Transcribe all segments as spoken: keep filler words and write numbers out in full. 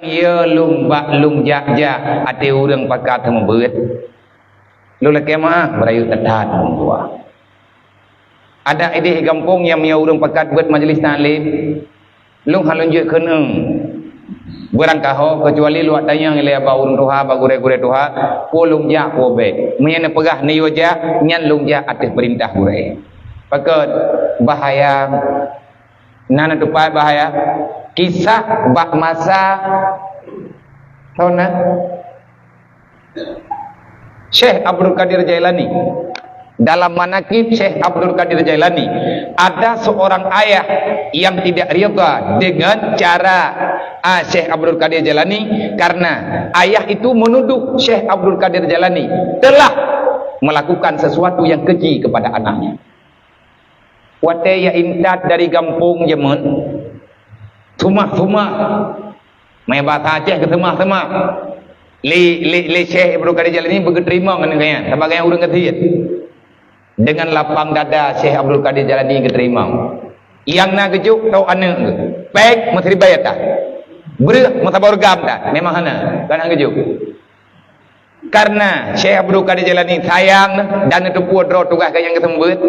Yo lôn bak lôn jak-jak até ureuëng pakat seumeubeuet. Lôn lakée meuáh beurayeuk that-that lôn tuha. Adak idéh gampông nyang meunyoe ureuëng pakat beuet majelis taklim, lôn hana lôn jeuet keuneung beurangkaho, keucuali lôn tanyong ilée bak ureuëng tuha, bak gurée-gurée tuha, peue lôn jak peue bék. Meunyoe neupeugah neuyue jak, nyan lôn jak ateueh peurintah gurée. Pakon bahaya. Na neutupat bahaya. Kisah bak masa thon na Syekh Abdul Qadir Jailani. Dalam manaqib Syekh Abdul Qadir Jailani, ada seorang ayah yang tidak rida dengan cara, ah, Syekh Abdul Qadir Jailani, karena ayah itu menuduh Syekh Abdul Qadir Jailani telah melakukan sesuatu yang keji kepada anaknya. Watée ya intat dari gampông jameun, sumah-sumah. Maya bahasa Aceh geuseumah-seumah. Lé, lé, lé Syekh Abdul Qadir Jailani beugeuteurimong ngon geuh nyan, sabab geuh nyan ureuëng geuthien. Dengan lapang dada Syekh Abdul Qadir Jailani geuteurimong. Nyang na geujok trok aneuëk geuh. Péng meusiribèe that. Breueh meusaboh reugam that. Memang hana, kan hana geujok. Karena Syekh Abdul Qadir Jailani sayang dan neuteupeue droe tugaih geuh nyang geuseumeubeuet,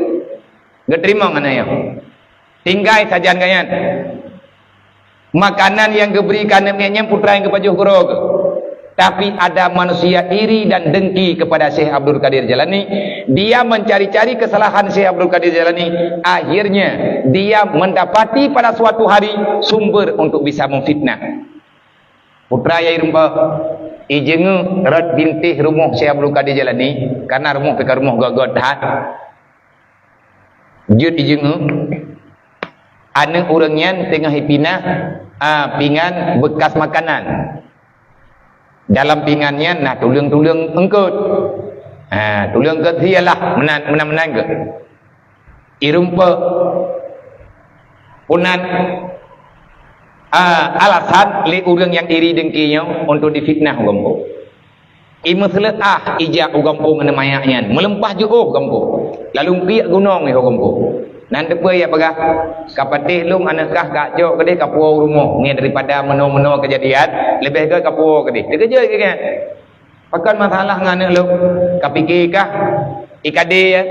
geuteurimong aneuëk nyan. Tinggai sajan geuh nyan. Makanan nyang geubri keu aneuëk miet nyan putra nyang geupajoh keudroe geuh. Tapi ada manusia iri dan dengki kepada Syekh Abdul Qadir Jailani. Dia mencari-cari kesalahan Syekh Abdul Qadir Jailani. Akhirnya, dia mendapati pada suatu hari sumber untuk bisa memfitnah. Putra nyang irumpok, ijeungeuk rot bintéh rumoh Syekh Abdul Qadir Jailani, karena rumoh pih ka rumoh göt-göt that. Jeuet ijeungeuk, aneuëk ureuëng nyan teungoh ipinah, a, pingan beukas makanan. Dalam pingan nyan na tuleueng-tuleueng eungkôt. Ha, tuleueng eungkôt hialah meunan, meunan-meunan geuh. Irumpok punan, a, alasan lé ureuëng nyang iri dengki nyoe untuk difitnah u gampông. Imeuseuleuah ijak u gampông ngon manyak nyan, meuleumpah jiôh gampông, lalu piek gunong u gampông. Nan teupeue ia peugah, "Ka patéh lôn aneuëk kah ka jok keudeh kapuwoe u rumoh, ngieng daripada meunoe-meunoe keujadian, leubeh gét kapuwoe keudeh." Teukeujot geuh nyan. "Pakon masalah ngon aneuëk lôn? Ka pike kah ikade, ya?"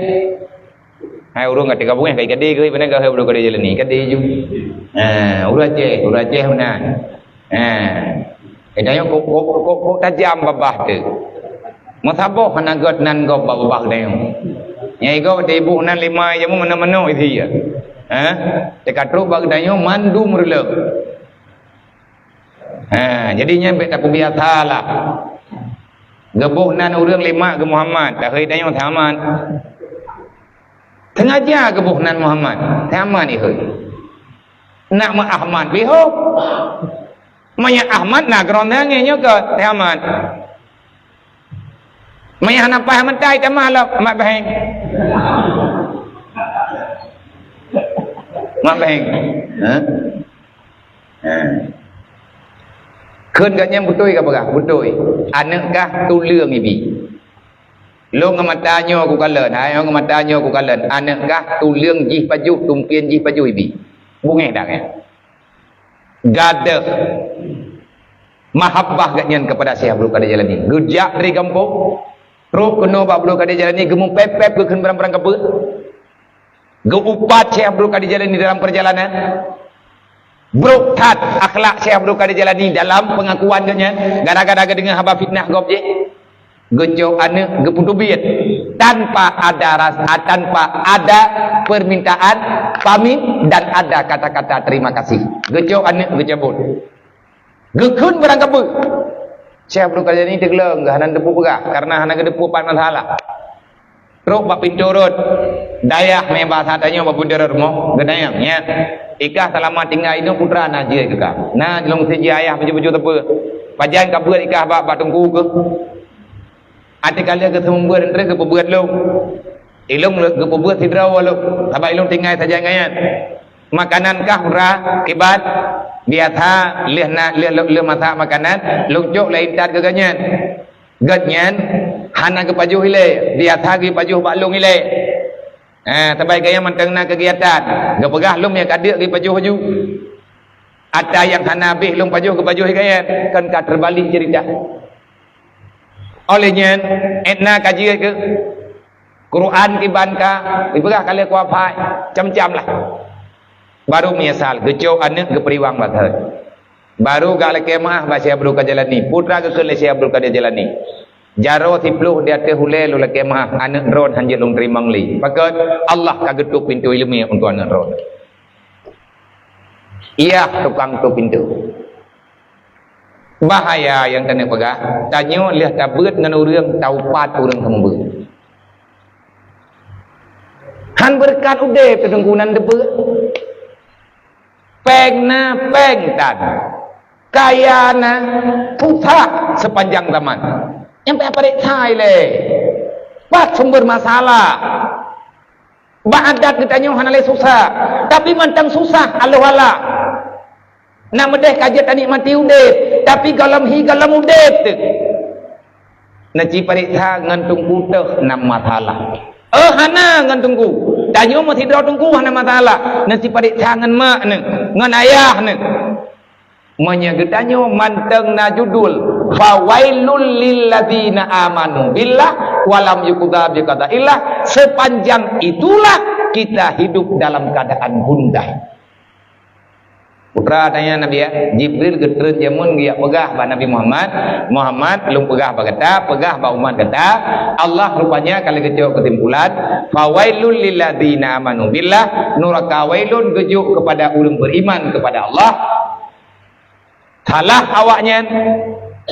Hai ureuëng ka teuka beungéh ka ikade geuh, ipeuna geuh hai Abdul Qadir Jailani, ikade ju. Ha, ureuëng Aceh, ureuëng Aceh meunan. Ha. Geutanyoe kok, kok, kok, kok tajam babah teuh. Meusaboh hana gét nan gob bak babah geutanyoe. Nyang igob teuiboh nan lima jameun meunoe-meunoe isi ya. Ha? Teuka trok bak geutanyoe mandum reuleuh. Ha, jadi nyan bék tapeubiasa lah. Geuboh nan ureuëng lima geuh Muhammad, takhé tanyoe Ahmad. Sengaja geuboh nan Muhammad, Ahmad ihôi. Nak meu Ahmad bihôk. Meunyoe Ahmad na keurong nangéh nyoe keu Ahmad. Meunyoe hana paih meutai tamah lom, mat baheng. Mat baheng. Ha? Ha. Kheun geuh nyan beutôi ka peugah, beutôi. Aneuëk kah tuleueng ibi. Lôn ngon mata nyoe kukalon, hai ngon mata nyoe kukalon. Aneuëk kah tuleueng jih pajoh, tumpien jih pajoh ibi. Beungéh dak nyan. Gadôh mahabbah geuh nyan keupada Syekh Abdul Qadir Jailani. Geujak dari gampông, trok keunoe bak Abdul Qadir Jailani, geumeupép-pép geukheun barang-barang kapeue. Geuupat Syekh Abdul Qadir Jailani dalam perjalanan. Brok that akhlak Syekh Abdul Qadir Jailani dalam pengakuan geuh nyan, gara-gara geudeungoe haba fitnah gob jih. Geucok aneuëk geupeuteubiet tanpa ada rasa, tanpa ada permintaan pamit dan ada kata-kata terima kasih. Geucok aneuëk geucabot. Geukheun barang kapeue. Syekh Abdul Qadir Jailani teugleng geuh hana teupeu peugah karena hana geuteupeue pat masalah. Trok bak pintoe rot dayah, meunan bahasa tanyoe bak pintoe rot rumoh, geutanyong, "Nyan, ikah seulama tinggai inoe putra na jeuet keu kah?" "Na, lôn siji ayah baju-baju teupeu." "Pajan ka beuet ikah bak, bak teungku keuh?" "Até ka lheueh geuseumeubeuet, geupeubuet lôn." "Ilôn geupeubeuet sidroe lôn, sabab ilôn tinggai sajan nyan. Makanan kah ura kiban biasa lheueh na, lheueh, lheueh masak makanan, lôn cok lé intat keu geuhnyan. Geuhnyan hana geupajoh ilée, biasa geupajoh bak lôn ilée. Ha, sabab geuhnyan mantong na keugiatan, geupeugah lôn nyang ka deuk geupajoh aju." Ata nyang hana abéh lôn pajoh keu pajoh ié kayèe, kan ka teubalik ceurita. Óh lheueh nyan, étna ka jeuet keu Quran kiban ka, ipeugah ka lheueh kuafai, macam-macam lah. Baru meunyeusal, geucok aneuk geupeuriwang bak thôn. Baru geulakèe meu'ah bak Syekh Abdul Qadir Jailani, putra geukheun lé Syekh Abdul Qadir Jailani. Jaroe siploh di ateueh ulèe lôn lakèe meu'ah, aneuk droen hanjeuet lôn teurimong lé. Pakon? Allah ka geutôp pintoe ileumèe untuk aneuk droen. Iyah tukang tôp pintoe. Bahaya nyang keuneuk peugah, tanyoe lheueh tabeuet ngon ureueng, taupat ureueng seumeubeuet. Han beureukat udép teudungkunan deubeuet. Péng na, péng tan. Kaya na, susah sepanjang zaman. Nyang payah pareksa ilèe. Pat sumber masalah. Bak adat geutanyoe hana lé susah, tapi mantong susah Allah Allah. Na meudeh ka jeuet tanikmati udép, tapi gohlom hi gohlom udép teuh. Na ci pareksa ngon teungku teuh na masalah. Eh, hana ngon teungku. Tanyoe meusidroe teungku hana masalah. Na ci pareksa ngon mak neuh, ngon ayah neuh. Meunyoe geutanyoe mantong na judul, "Fawailul lilladzina amanu billah wa lam yuqda biqadaillah," sepanjang itulah kita hidup dalam keadaan gundah. Putra tanya Nabi, ya, Jibril geutreun jameun geujak peugah bak Nabi Muhammad, "Muhammad, lôn peugah bak gata, peugah bak umat gata, Allah rupanya ka lheueh geucok keusimpulan, fawailul lilladzina amanu billah, nuraka wailun geujok kepada ureueng beriman kepada Allah." Salah awaknyan,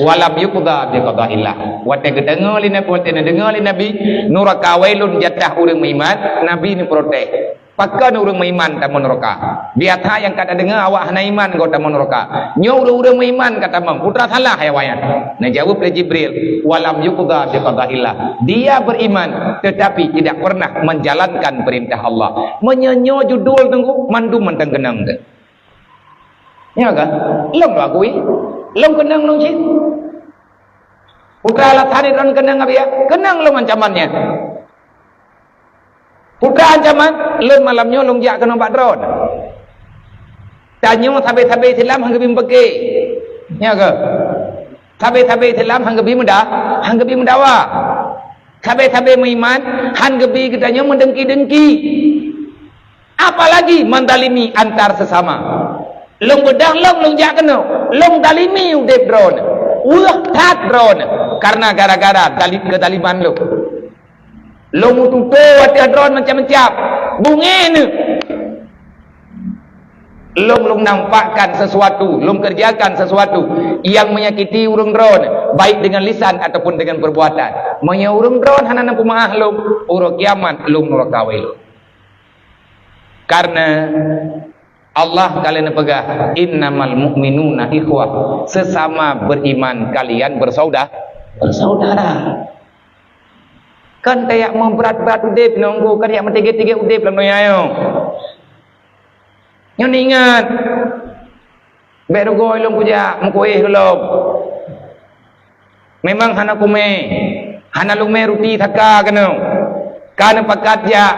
"Walam yuqda biqadaillah." Watèe geudeungoe lé Nabi, watèe neudeungoe lé Nabi, "Nuraka wailun jatah ureueng meuiman," Nabi neuprotes, "Pakon ureueng meuiman tamong nuraka? Biasa nyang ka tadeungoe awak hana iman goh tamong nuraka. Nyoe ureueng-ureueng meuiman ka tamong, peue teuma salah awaknyan?" Neujaweueb lé Jibril, "Walam yuqda biqadaillah." Dia beriman, tetapi tidak pernah menjalankan perintah Allah. Meunyoe nyoe judul teungku, mandum mantong keunong teuh. Nyo kan? Lôn akui. Lôn keunong lôn cit. Peue teuma alasan droen keunong, Abi, ya? Keunong lôn ancaman nyan. Peue teuma ancaman? Lôn malam nyoe lôn jak keunoe bak droen. Tanyoe sabe-sabe Islam han geubi meupiké. Nyo kan? Sabe-sabe Islam han geubi meuda-, han geubi meudawa. Sabe-sabe meuiman han geubi geutanyoe meudengki-dengki. Apalagi mendalimi antar sesama. Lôn beudôh lôn, lôn jak keunoe, lôn dalimi udép droen. Weueh that droen karena gara-gara dali-, keudaliman lôn. Lôn meututoe ateueh droen macam-macam. Beungéh neuh. Lôn, lôn nampakkan sesuatu, lôn kerjakan sesuatu yang menyakiti ureueng droen, baik dengan lisan ataupun dengan perbuatan. Meunyoe ureueng droen hana neupeumaáh lôn, uroe kiamat lôn nuraka wailun. Karena Allah ka lheueh neupeugah, "Innamal mu'minuna ikhwah." Sesama beriman kalian bersauda-, bersaudara. Kan tajak meubrat-brat udép nunggu, kan jak meutigét-tigét udép lam donya nyoe. Nyoe ingat, bék rugoe lôn kujak meukuéh gohlom. Memang hana kumé, hana lumé ruti saka keunoe. Ka neupakat jak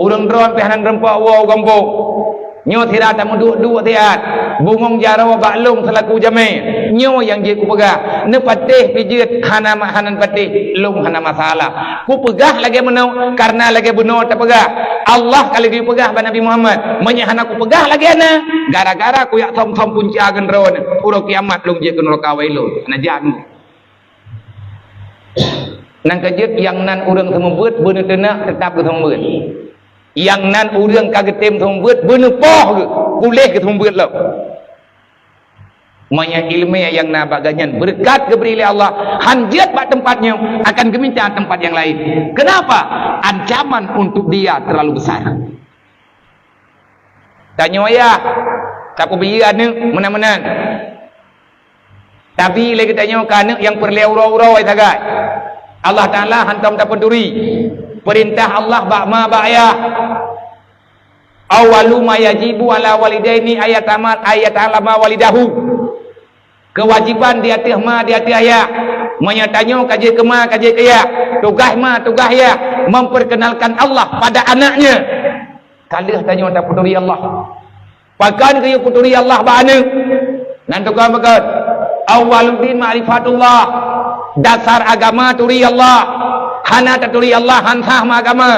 ureueng droen pih hana neureumpok woe u gampông. Nyoe sira tameuduek-duek siat, bungong jaroe bak lôn seulaku jamé. Nyoe nyang jeuet kupeugah, neupatéh pih jeuet hana ma-, hana neupatéh, lôn hana masalah. Kupeugah lagée meunoe karena lagée bunoe tapeugah. Allah ka lagée peugah bak Nabi Muhammad, "Meunyoe hana kupeugah lagée na, gara-gara kujak thom-thom punca keu droen, uroe kiamat lôn jeuet keu nuraka wailun." Hana jak. Nyang keujeuet nyang nan ureuëng seumeubeuet beuneuteunah teutap geuseumeubeuet. Nyang nan ureuëng ka geutem seumeubeuet beuneupoh geuh, puléh geuseumeubeuet lom. Meunyoe iéleumé nyang na bak geuhnyan beureukat geubri lé Allah, han jeuet bak teumpat nyoe, akan geuminta teumpat nyang laén. Keunapa? Ancaman untuk dia terlalu besar. Tanyoe yah, tapeubiyeu aneuëk meunan-meunan. Tapi lé geutanyoe keu aneuëk nyang peureulée uroe-uroe sagai. Allah Taala hantom tapeuturi peurintah Allah bak ma bak ayah. Awwalu ma yajibu ala walidaini ayatama-, ayata'allama walidahu. Keuwajéban di ateueh ma, di ateueh ayah. Meunyoe tanyoe ka jeuet keu ma, ka jeuet keu yah, tugaih ma, tugaih yah, memperkenalkan Allah pada anaknya. Ka lheueh tanyoe tapeuturi Allah. Pakon geuyue peuturi Allah bak aneuëk? Nan tukang beugöt, awwaluddin ma'rifatullah. Dasar agama turi Allah. Hana taturi Allah, han sah meuagama.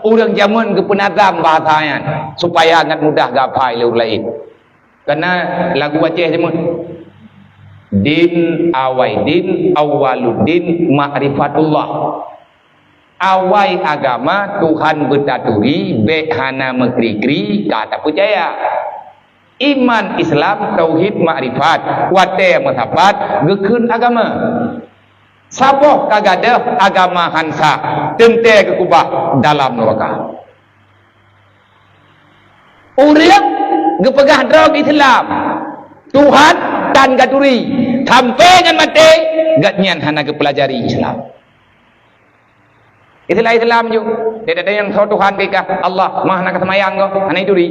Ureuëng jameun geupeunazam bahasa nyan supaya ngat mudah geuhafai lé ureuëng laén. Kana lagu Aceh jameun. Din awai din, awwaluddin ma'rifatullah. Awai agama Tuhan beutaturi, bék hana meukri-kri ka tapeucaya. Iman, Islam, tauhid, makrifat, watée meusapat geukheun agama. Saboh ka gadôh agama han sah, teuntée geukeubah dalam nuraka. Ureuëng geupeugah droe Islam, Tuhan tan geuturi, sampoe ngon maté gobnyan hana geupeulajari Islam. Istilah Islam ju, dia ada yang soe Tuhan keu ikah, Allah, mah na ka seumayang ko, hana ituri.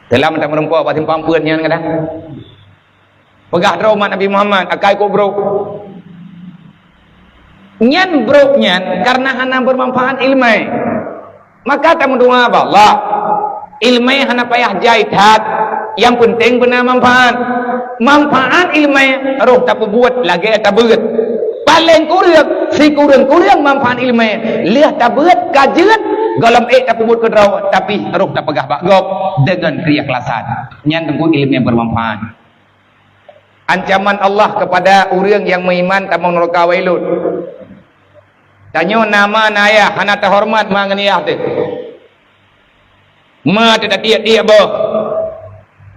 Dalam tameureumpok bak simpang peuet nyan kadang. Peugah droe umat Nabi Muhammad, akai kok brok. Nyan brok nyan karena hana bermanfaat ilmai. Maka tameudoa bak Allah. Ilmai hana payah jai that, nyang peunteng beuna manfaat. Manfaat ilmai roh tapeubuet lagée tabeuet. Paleng kureueng, sikureueng-kureueng manfaat ilmai lheueh tabeuet ka jeuet gohlom ék tapeubuet keudroe, tapi roh tapeugah bak gob deungon keuikhlasan. Nyan teungku ilmai bermanfaat. Ancaman Allah kepada ureuëng nyang meuiman tamong nuraka wailun. Tanyoe na ma na ayah hana tahoreumat ma ngon yah teuh. Ma teuh tatiek-tiek boh.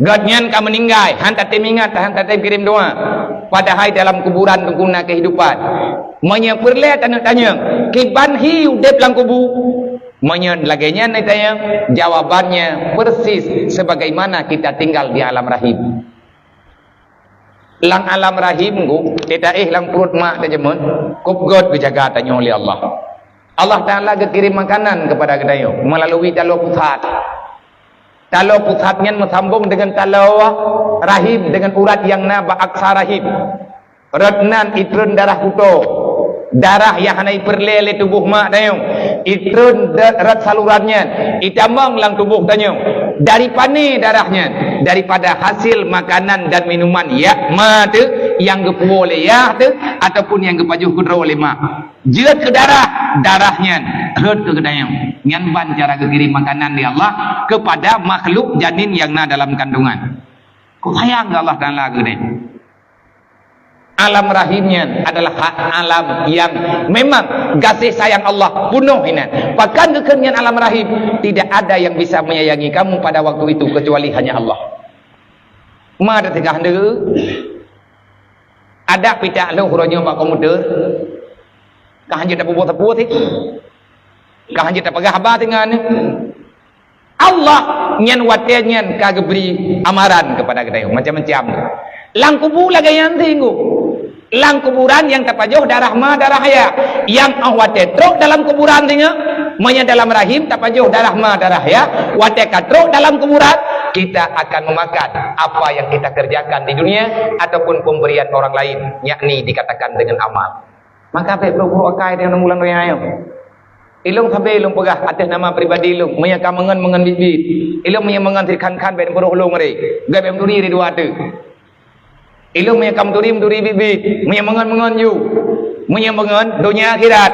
Gobnyan ka meuninggai, han tatem ingat, han tatem kirém doa. Padahai dalam kuburan teungku na keuhidupan. Meunyoe peureulée taneuk tanyong, kiban hi udeb lam kubu? Meunyoe lagée nyan neutanyong, jawabannya persis sebagaimana kita tinggal di alam rahim. Lam alam rahim ku, teuta éh lam pruet mak teuh jameun, kop gét geujaga tanyoe lé Allah. Allah Taala geukirém makanan kepada geutanyoe melalui taloe pusat. Taloe pusat nyan meusambong deungon taloe rahim, deungon urat nyang na bak aksa rahim. Rot nan itreun darah kuto. Darah nyang hana ipeureulée lé tuboh mak tanyoe, itreun da-, rot saluran nyan, itamong lam tuboh tanyoe. Dari pané darah nyan? Daripada hasil makanan dan minuman yak ma teuh nyang geupuwoe lé yah teuh ataupun nyang geupajoh keudroe lé mak. Jeuet keu darah, darah nyan rhot keu geutanyoe. Nyan ban cara geukirém makanan lé Allah kepada makhluk janin nyang na dalam kandungan. Kok sayang keu Allah Taala keu geutanyoe. Alam rahim nyan adalah ha-, alam yang memang gaséh sayang Allah peunoh inan. Pakon geukheun nyan alam rahim, tidak ada yang bisa menyayangi kamu pada waktu itu kecuali hanya Allah. Ma teutegah ndeue. Adak pitak lheueh uroe nyoe bak komputer. Ka hanjeuet tapeubuet sapeue sih. Ka hanjeuet tapeugah haba singoh nyoe. Allah nyan watée nyan ka geubri amaran kepada geutanyoe macam-macam. Lam kubu lagée nyan singgu. Lam kuburan nyang tapajoh darah ma darah ya. Nyang óh watée trok dalam kuburan singoh, meunyoe dalam rahim tapajoh darah ma darah ya, watée ka trok dalam kuburan, kita akan memakan apa yang kita kerjakan di dunia ataupun pemberian orang lain, yakni dikatakan dengan amal. Maka bék brok-brok akai deungon bulan raya nyoe. Ilong sabe ilong peugah ateueh nama pribadi ilong, meunyoe ka meungon-meungon biet-biet. Ilong meunyoe meungon sikhan-khan bék peuroh lôn re. Bék meuturi re dua teuh. Ilong meunyoe ka meuturi, meuturi biet-biet. Meunyoe meungon-meungon ju. Meunyoe meungon donya akhirat.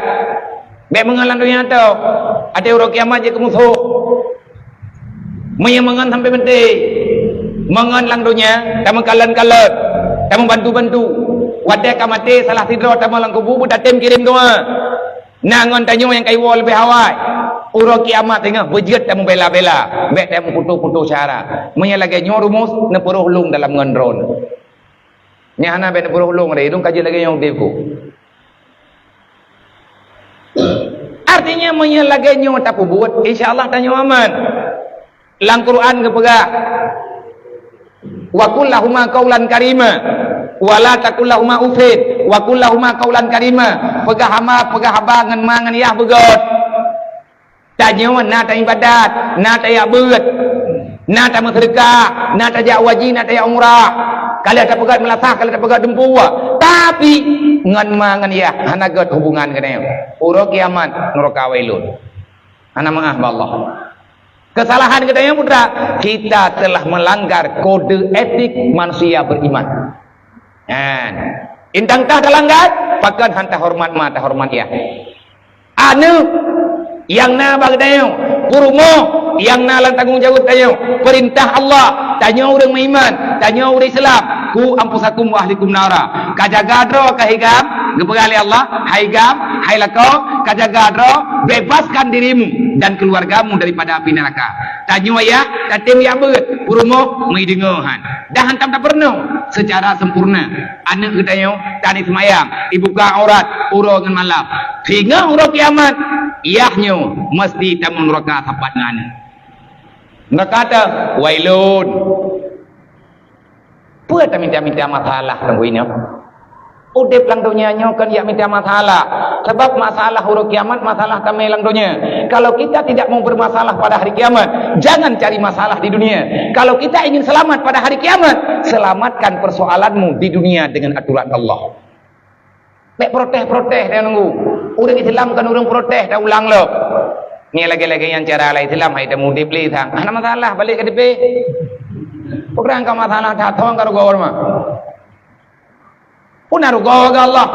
Bék meungon lam donya teuh. Ateueh uroe kiamat jeuet keu musoh. Meunyoe meungon sampai meuté, meungon lam donya, tameukalon-kalon, tameubantu-bantu. Watée ka maté salah sidroe tamong lam kubu, beutatem kirém doa. Na ngon tanyoe nyang ka iwoe leubeh awai. Uroe kiamat teungoh beujeuet tameubela-bela, bék tameuputoh-putoh syara. Meunyoe lagée nyoe rumus, neupeuroh lôn dalam ngon droe. Nyang hana bék neupeuroh lôn re, lôn ka jeuet lagée nyoe udeb ku. Artinya meunyoe lagée nyoe tapeubuet, insya Allah tanyoe aman. Lam Quran geupeugah, "Wa qul lahuma qaulan karima, wa la taqul lahuma uffin, wa qul lahuma qaulan karima." Peugah haba, peugah haba ngon ma ngon yah beugét. Tanyoe na taibadat, na tajak beuet, na tameuseudeukah, na tajak haji, na tajak umrah. Ka lheueh tapeugét meulasah, ka lheueh tapeugét dumpeue. Tapi ngon ma ngon yah hana gét hubungan geutanyoe. Uroe kiamat nuraka wailun. Hana meuáh bak Allah. Kesalahan geutanyoe putra, kita telah melanggar kode etik manusia beriman. Kan? Indang tah talanggar, pakon han tahoreumat ma, tahoreumat yah. Aneuk nyang na bak geutanyoe, peurumoh nyang na lam tanggong jaweueb tanyoe, peurintah Allah, tanyoe ureuëng meuiman, tanyoe ureuëng Islam, "Qu anfusakum wa ahlikum nara." Ka jaga droe ka hai GAM, geupeugah lé Allah, "Hai GAM, hai lakoe, ka jaga droe, bebaskan dirimu dan keluargamu daripada api neraka." Tanyoe yah, tatem jak beuet, peurumoh meuideungoe han. Dah hantam tapeurunoe secara sempurna. Aneuk geutanyoe tan seumayang, ibuka aurat uroe ngon malam. Singoh uroe kiamat, yah nyoe meusti tamong nuraka sapat ngon aneuk. Nuraka teuh, wailun. Peue tamita-mita masalah teungku inong? Udeb lam donya nyoe kon jak mita masalah. Sebab masalah uroe kiamat, masalah tamé lam donya. Kalau kita tidak mau bermasalah pada hari kiamat, jangan cari masalah di dunia. Kalau kita ingin selamat pada hari kiamat, selamatkan persoalanmu di dunia dengan aturan Allah. Bék protes-protes dan nunggu. Ureuëng Islam kon ureuëng protes dan ulang lom. Ni lagée-lagée nyang cara ala Islam hai teumudeb lé sang. Hana masalah, balek ka teupé. Peue ka masalah that, thong ka rugoe mah. Puna rugoe keu Allah.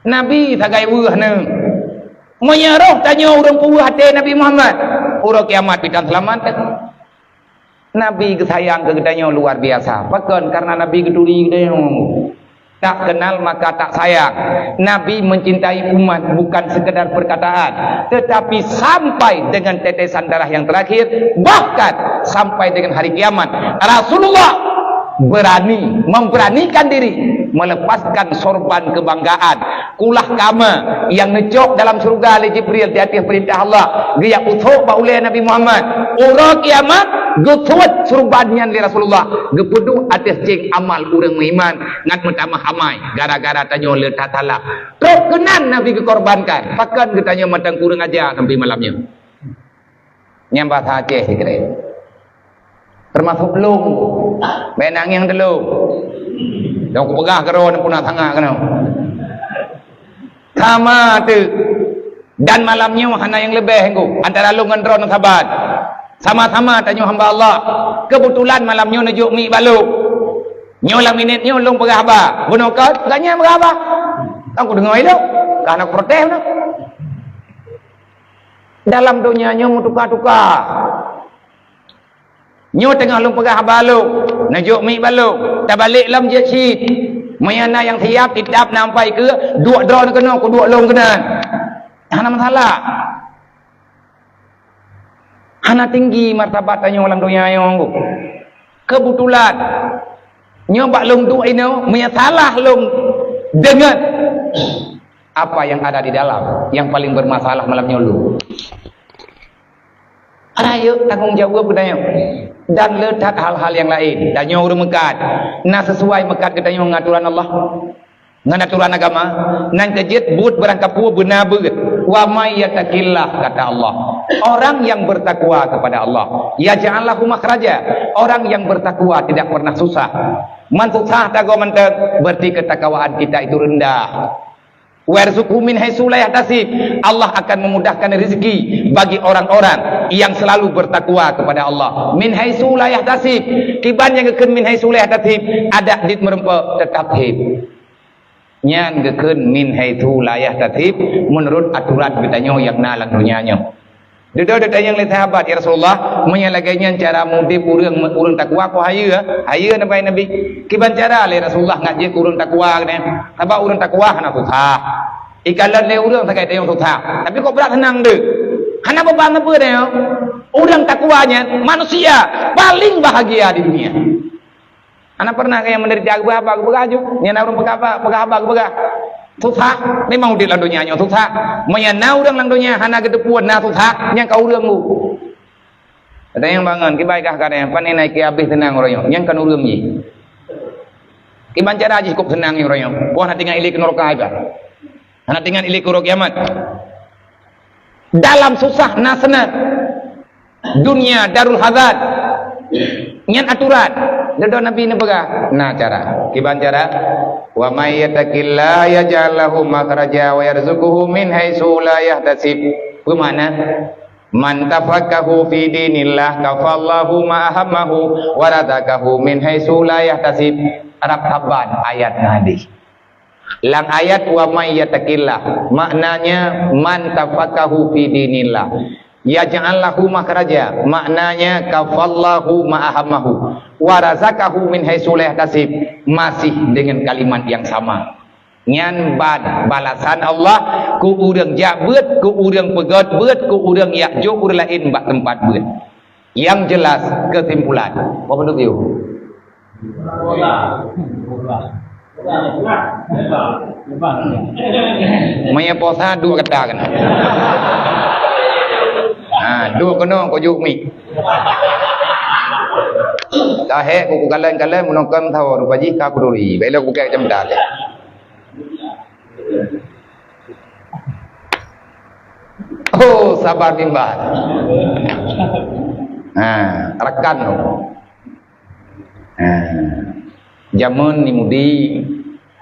Nabi sagai weueh neuh. Meunyoe roh tanyoe ureuëng peuweueh até Nabi Muhammad, uroe kiamat pih tan seulamat. Nabi geusayang keu geutanyoe luar biasa. Pakon? Karena Nabi geuturi geutanyoe. Tak kenal maka tak sayang. Nabi mencintai umat bukan sekedar perkataan, tetapi sampai dengan tetesan darah yang terakhir, bahkan sampai dengan hari kiamat. Rasulullah berani, memberanikan diri melepaskan sorban kebanggaan, kulah kama nyang neucok dalam syeuruga lé Jibril di ateueh peurintah Allah, geujak pusok bak ulée Nabi Muhammad. Uroe kiamat, geusuet sorban nyan lé Rasulullah, geupeuduek ateueh céng amal ureuëng meuiman ngat meutamah amai gara-gara tanyoe le that salah. Trok keunan Nabi geukorbankan. Pakon geutanyoe mantong kureueng aja sampai malam nyoe? Nyang bahasa Aceh sikrek. Termasuk lôn. Bék nangis teulông. Lôn kupeugah keudroe puna sangat keunoe. Sama teuk. Dan malam nyoe hana nyang leubeh engku antara lôn ngon droeneuh saban. Sama-sama tanyoe hamba Allah. Keubeutulan malam nyoe neujok mic bak lôn. Nyoe lam minét nyoe lôn peugah haba. Bunoe ka gobnyan peugah haba. Kan kudeungoe lôn. Ka hana kuprotes bunoe. Dalam donya nyoe meutuka-tuka. Nyoe teungoh lôn peugah haba lôn, neujok mic bak lôn, tabalek lom jeuet cit. Meunyoe na nyang siab, itab na ampai keu duek droeneuh keunoe, kuduek lôn keunan. Hana masalah. Hana tinggi martabat tanyoe lam donya nyoe. Keubeutulan, nyoe bak lôn duek inoe, meunyoe salah lôn deungon apa yang ada di dalam, yang paling bermasalah malam nyoe lôn. Rayeuk tanggong jaweueb geutanyoe. Dan le that hal-hal nyang laén. Tanyoe ureuëng meukat. Na sesuai meukat geutanyoe ngon aturan Allah? Ngon aturan agama? Nan keu jeuet buet beurangkapeue beuna beuet. "Wa may yattaqillah," kata Allah. Orang yang bertakwa kepada Allah, "yaj'al lahu makhraja." Orang yang bertakwa tidak pernah susah. Man susah tagoe mantong, berarti ketakwaan kita itu rendah. "Wa yarzuqhu min haitsu la yahtasib." Allah akan memudahkan rezeki bagi orang-orang yang selalu bertakwa kepada Allah. Min haitsu la yahtasib. Kiban nyang geukheun min haitsu la yahtasib, adak dit meureumpok teutap hib. Nyan geukheun min haitsu la yahtasib, meunurot aturan geutanyoe nyang na lam donya nyoe. Dudoe tanyong lé sahabat, "Ya Rasulullah, meunyoe lagée nyan cara mudeb ureuëng, ureuëng takwa, kok hayeue?" "Hayeue," neubai Nabi. "Kiban cara lé Rasulullah ngat jeuet keu ureuëng takwa nyan?" "Sabab ureuëng takwa hana susah. Ikalon lé ureuëng sagai tanyong susah. Tapi kok brat seunang deuh. Hana beban sapeue tanyong. Ureuëng takwa nyan manusia paling bahagia di dunia." Hana pernah kaya menderita geupeugah haba geupeugah aju. Nyan na ureuëng peugah haba, peugah haba geupeugah. Susah, memang udeb lam donya nyoe susah. Meunyoe na ureuëng lam donya hana geuteupeue na susah, nyan ka ureuëng u. Kata nyang bangon, kibai kah kata nyang panen naik ke habis tenang orang nyoe. Nyan kan ureuëng jih. Kiban cara jih kok senang nyoe orang nyoe. Wah, hana tinggai ilée keu neraka iba. Hana tinggai ilée keu uroe kiamat. Dalam susah na senang. Dunia darul hazan. Nyan aturan. Dodo Nabi neupeugah, na cara. Kiban cara? "Wa may yattaqillaha yaj'al lahu makhraja wa yarzuqhu min haitsu la yahtasib." Peue makna? "Man tafaqahu fi dinillah kafallahu ma ahammahu wa razaqahu min haitsu la yahtasib." Rab saban ayat ngon hadis. Lam ayat "wa may yattaqillah", maknanya "man tafaqahu fi dinillah yaj'al lahu makhraja", maknanya "kafallahu ma ahammahu wa razaqahu min haitsu la yahtasib", masih dengan kalimat yang sama. Nyan ban balasan Allah keu ureuëng jak beuet, keu ureuëng peugöt beuet, keu ureuëng jak jok ureuëng laén bak teumpat beuet. Yang jelas, kesimpulan. Apa menurut you? Maya puasa duek kata kena. Ha, duek kena kau juk mi. Tahek ku kaleng-kaleng menokam tahu rupa jih ka kuduri. Belok buka macam dah. Oh, sabar bimbang. Ha, rakan tu. Ha. Jameun ni Mudi,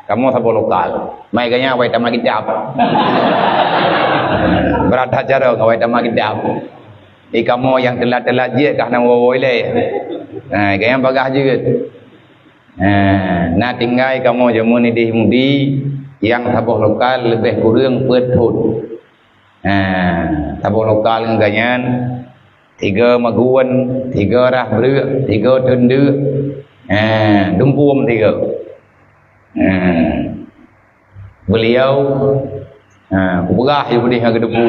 kamoe saboh lokal. Mai gaya awai tamat kitab. Berada cara awai tamat kitab. Di kamoe nyang telat-telat jeuet kah na woe-woe ilée. Ha, gaya bagah jeuet. Ha, na tinggai kamoe jameun ideh Mudi nyang saboh lokal leubeh kureueng peuet thon. Ha, saboh lokal ngon gobnyan, tiga Magun, tiga Rah Breuek, tiga Teundeuk. Ha, Dumpuem tiga. Ha. Beliau, ha, kupeugah je beudeh ngon geudepu.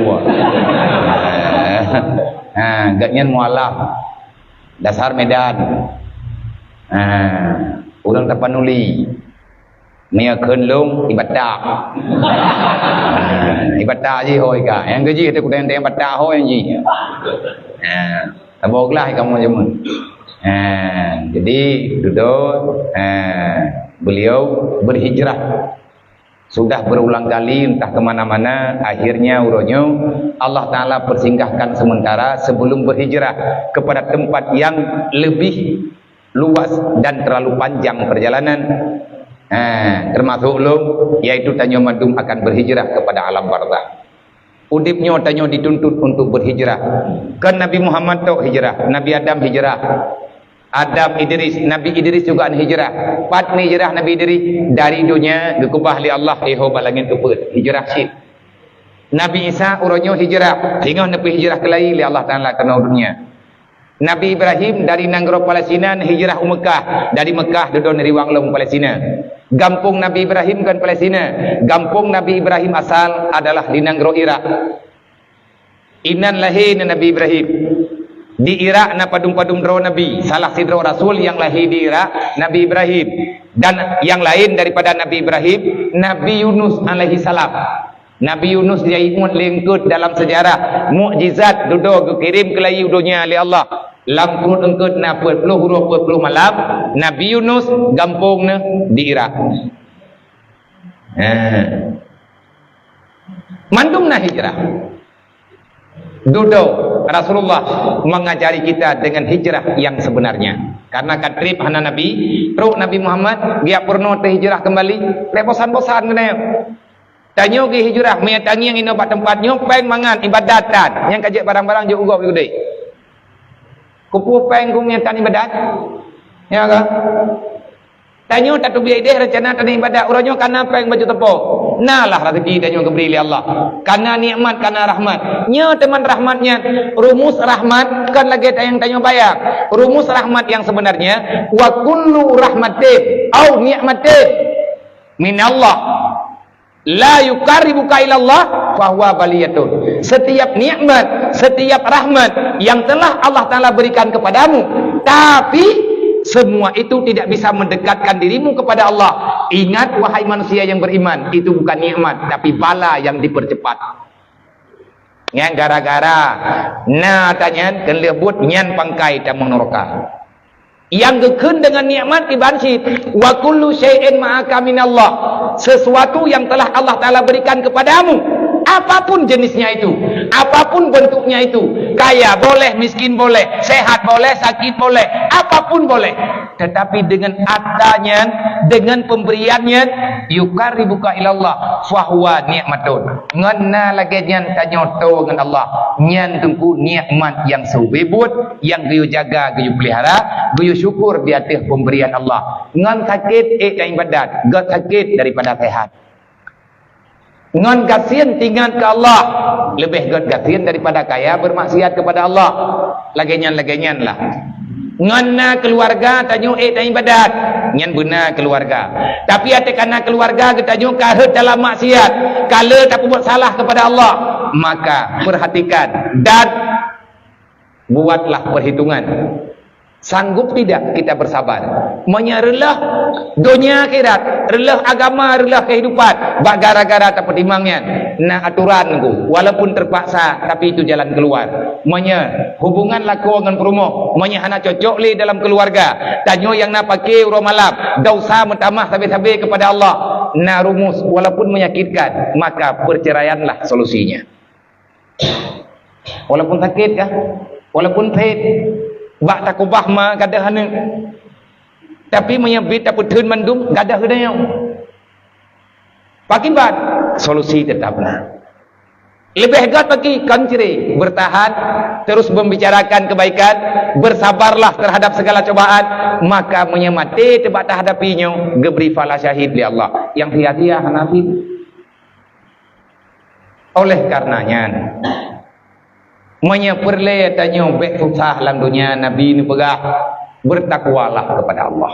Ha, gobnyan mualaf dasar Medan. Ha, ureuëng Tapanuli. Meunyoe kheun lôn, ibatak. Ha, ibatak jih ho ika. Nyang geujih teuh kuteng-teng batak ho nyang jih. Ha, saboh glah kamoe jameun. Ha, jadi dudoe, ha, beliau berhijrah. Sudah berulang kali entah ke mana-mana, akhirnya uroe nyoe Allah Ta'ala persinggahkan sementara sebelum berhijrah kepada tempat yang lebih luas dan terlalu panjang perjalanan. Ha, termasuk lom, yaitu tanyoe mandum akan berhijrah kepada alam barzakh. Udeb nyoe tanyoe dituntut untuk berhijrah. Kan Nabi Muhammad tok hijrah, Nabi Adam hijrah. Adam, Idris, Nabi Idris juga hijrah. Pat hijrah Nabi Idris dari dunia geukubah lé Allah iho bak langét teupeu. Hijrah cit. Nabi Isa uroe nyoe hijrah, singoh neupeu hijrah keulai lé Allah Taala keunoe dunia. Nabi Ibrahim dari nanggroe Palestina hijrah u Mekah, dari Mekah dudoe neuriwang lom Palestina. Gampông Nabi Ibrahim kon Palestina, gampông Nabi Ibrahim asal adalah di nanggroe Irak. Inan lahé Nabi Ibrahim. Di Irak na padum-padum droe nabi, salah sidroe rasul nyang lahé di Irak Nabi Ibrahim, dan nyang laén daripada Nabi Ibrahim, Nabi Yunus alaihi salam. Nabi Yunus jai muet lé eungkôt dalam seujarah mukjizat dudoe geukirém keulai u donya lé Allah. Lam pruet eungkôt na peuet ploh uroe peuet ploh malam, Nabi Yunus gampông neuh di Irak. Ha. Mandum na hijrah. Dudoe Rasulullah mengajari kita dengan hijrah yang sebenarnya. Karena ka trép hana Nabi, trok Nabi Muhammad, geujak peurunoe teuhijrah kembali, lé bosan-bosan keunoe. Tanyoe geuhijrah, meunyo tangieng inoe bak teumpat nyoe, péng mangat ibadat tan. Nyang ka jeuet barang-barang jeuet u gob udeb. Keupeue péng keu meunyo tan ibadat? Ya kan? Tanyoe tateubiet ideh rencana tanyoe ibadat. Uroe nyoe kana péng baju teupok. Na lah rezeki tanyoe geubri lé Allah. Kana nikmat, kana rahmat. Nyoe teuma rahmat nyan. Rumus rahmat kon lagée nyang tanyoe bayang. Rumus rahmat yang sebenarnya, wa kullu rahmatin au nikmatin minallah la yuqarribuka ilallah fahuwa baliyatun. Setiap nikmat, setiap rahmat yang telah Allah Taala berikan kepadamu, tapi semua itu tidak bisa mendekatkan dirimu kepada Allah. Ingat, wahai manusia yang beriman, itu bukan nikmat, tapi bala yang dipercepat. Nyan gara-gara na tanyan keu leubuet nyan pangkai tamong neuraka. Nyang geukheun deungon nikmat iban cit, "Wa kullu syai'in ma'aka minallah." Sesuatu yang telah Allah Taala berikan kepadamu, Apapun jenisnya itu, apapun bentuknya itu, kaya boleh, miskin boleh, sehat boleh, sakit boleh, apapun boleh. Tetapi dengan ata nyan, dengan pemberian nyan, yuqarribuka ilallah, fahuwa nikmatun. Ngon na lagée nyan tanyoe toe ngon Allah, nyan teungku nikmat nyang seubé buet, nyang geuyue jaga, geuyue peulihara, geuyue syukur di ateueh pemberian Allah. Ngon sakét ék dan ibadat, gét sakét daripada sehat. Ngon gasien teuingat keu Allah, leubeh gét gasien daripada kaya bermaksiat kepada Allah. Lagée nyan, lagée nyan lah. Ngon na keuluwarga tanyoe ék dan ibadat, nyan beuna keuluwarga. Tapi até kana keuluwarga geutanyoe ka rhot dalam maksiat, ka le tapeubuet salah kepada Allah, maka perhatikan dan buatlah perhitungan. Sanggup tidak kita bersabar? Meunyoe reuloh donya akhirat, reuloh agama, reuloh kehidupan, bak gara-gara tapeutimang nyan, na aturan ku, walaupun terpaksa, tapi itu jalan keluar. Meunyoe hubungan lakoe ngon peurumoh, meunyoe hana cocok lé dalam keuluwarga, tanyoe nyang na paké uroe malam, desya meutamah sabé-sabé kepada Allah, na rumus, walaupun menyakitkan, maka perceraianlah solusinya. Walaupun sakét kah? Walaupun phet, bak takubah ma gadôh aneuk. Tapi meunyoe bit tapeutheun mandum, gadôh geutanyoe. Pakiban, solusi tetap na. Leubeh gét bagi kon cre, bertahan, terus membicarakan kebaikan, bersabarlah terhadap segala cobaan, maka meunyoe maté teubak tahadapi nyoe, geubri pahala syahid lé Allah. Nyang sia-sia hana sih. Oleh karena nyan, meunyoe peureulée tanyoe bék susah lam donya, Nabi neupeugah, "Bertakwalah kepada Allah."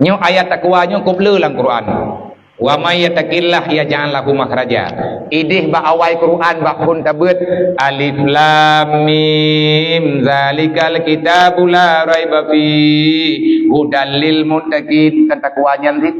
Nyoe ayat takwa nyoe kôb le lam Quran. "Wa may yattaqillaha yaj'al lahu makhraja." Idéh bak awai Quran bak phon tabeuet, "Alif Lam Mim, zalikal kitabu la raiba fi, hudal lil muttaqin." Kan takwa nyan cit.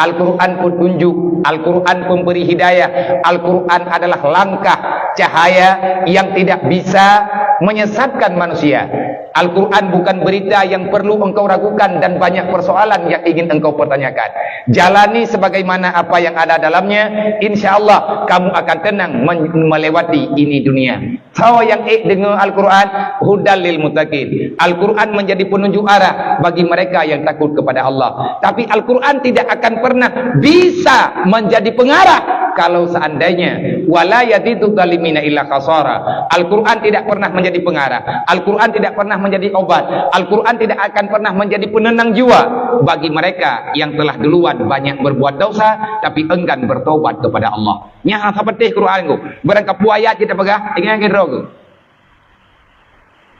Al-Quran petunjuk, Al-Quran pemberi hidayah, Al-Quran adalah langkah cahaya yang tidak bisa menyesatkan manusia. Al-Quran bukan berita yang perlu engkau ragukan dan banyak persoalan yang ingin engkau pertanyakan. Jalani sebagaimana apa yang ada dalamnya, insya Allah kamu akan tenang men-, melewati ini dunia. Soe nyang ék deungoe Al-Quran, hudal lil muttaqin. Al-Quran menjadi penunjuk arah bagi mereka yang takut kepada Allah. Tapi Al-Quran tidak akan pernah bisa menjadi pengarah kalau seandainya, "Wala yazidu zalimina illa khasara." Al-Quran tidak pernah menjadi pengarah. Al-Quran tidak pernah menjadi obat. Al-Quran tidak akan pernah menjadi penenang jiwa bagi mereka yang telah duluan banyak berbuat dosa tapi enggan bertobat kepada Allah. Nyan hana sapeuteh Quran ku. Barang ka peue ayat cit tapeugah, ingat lagée droe ku.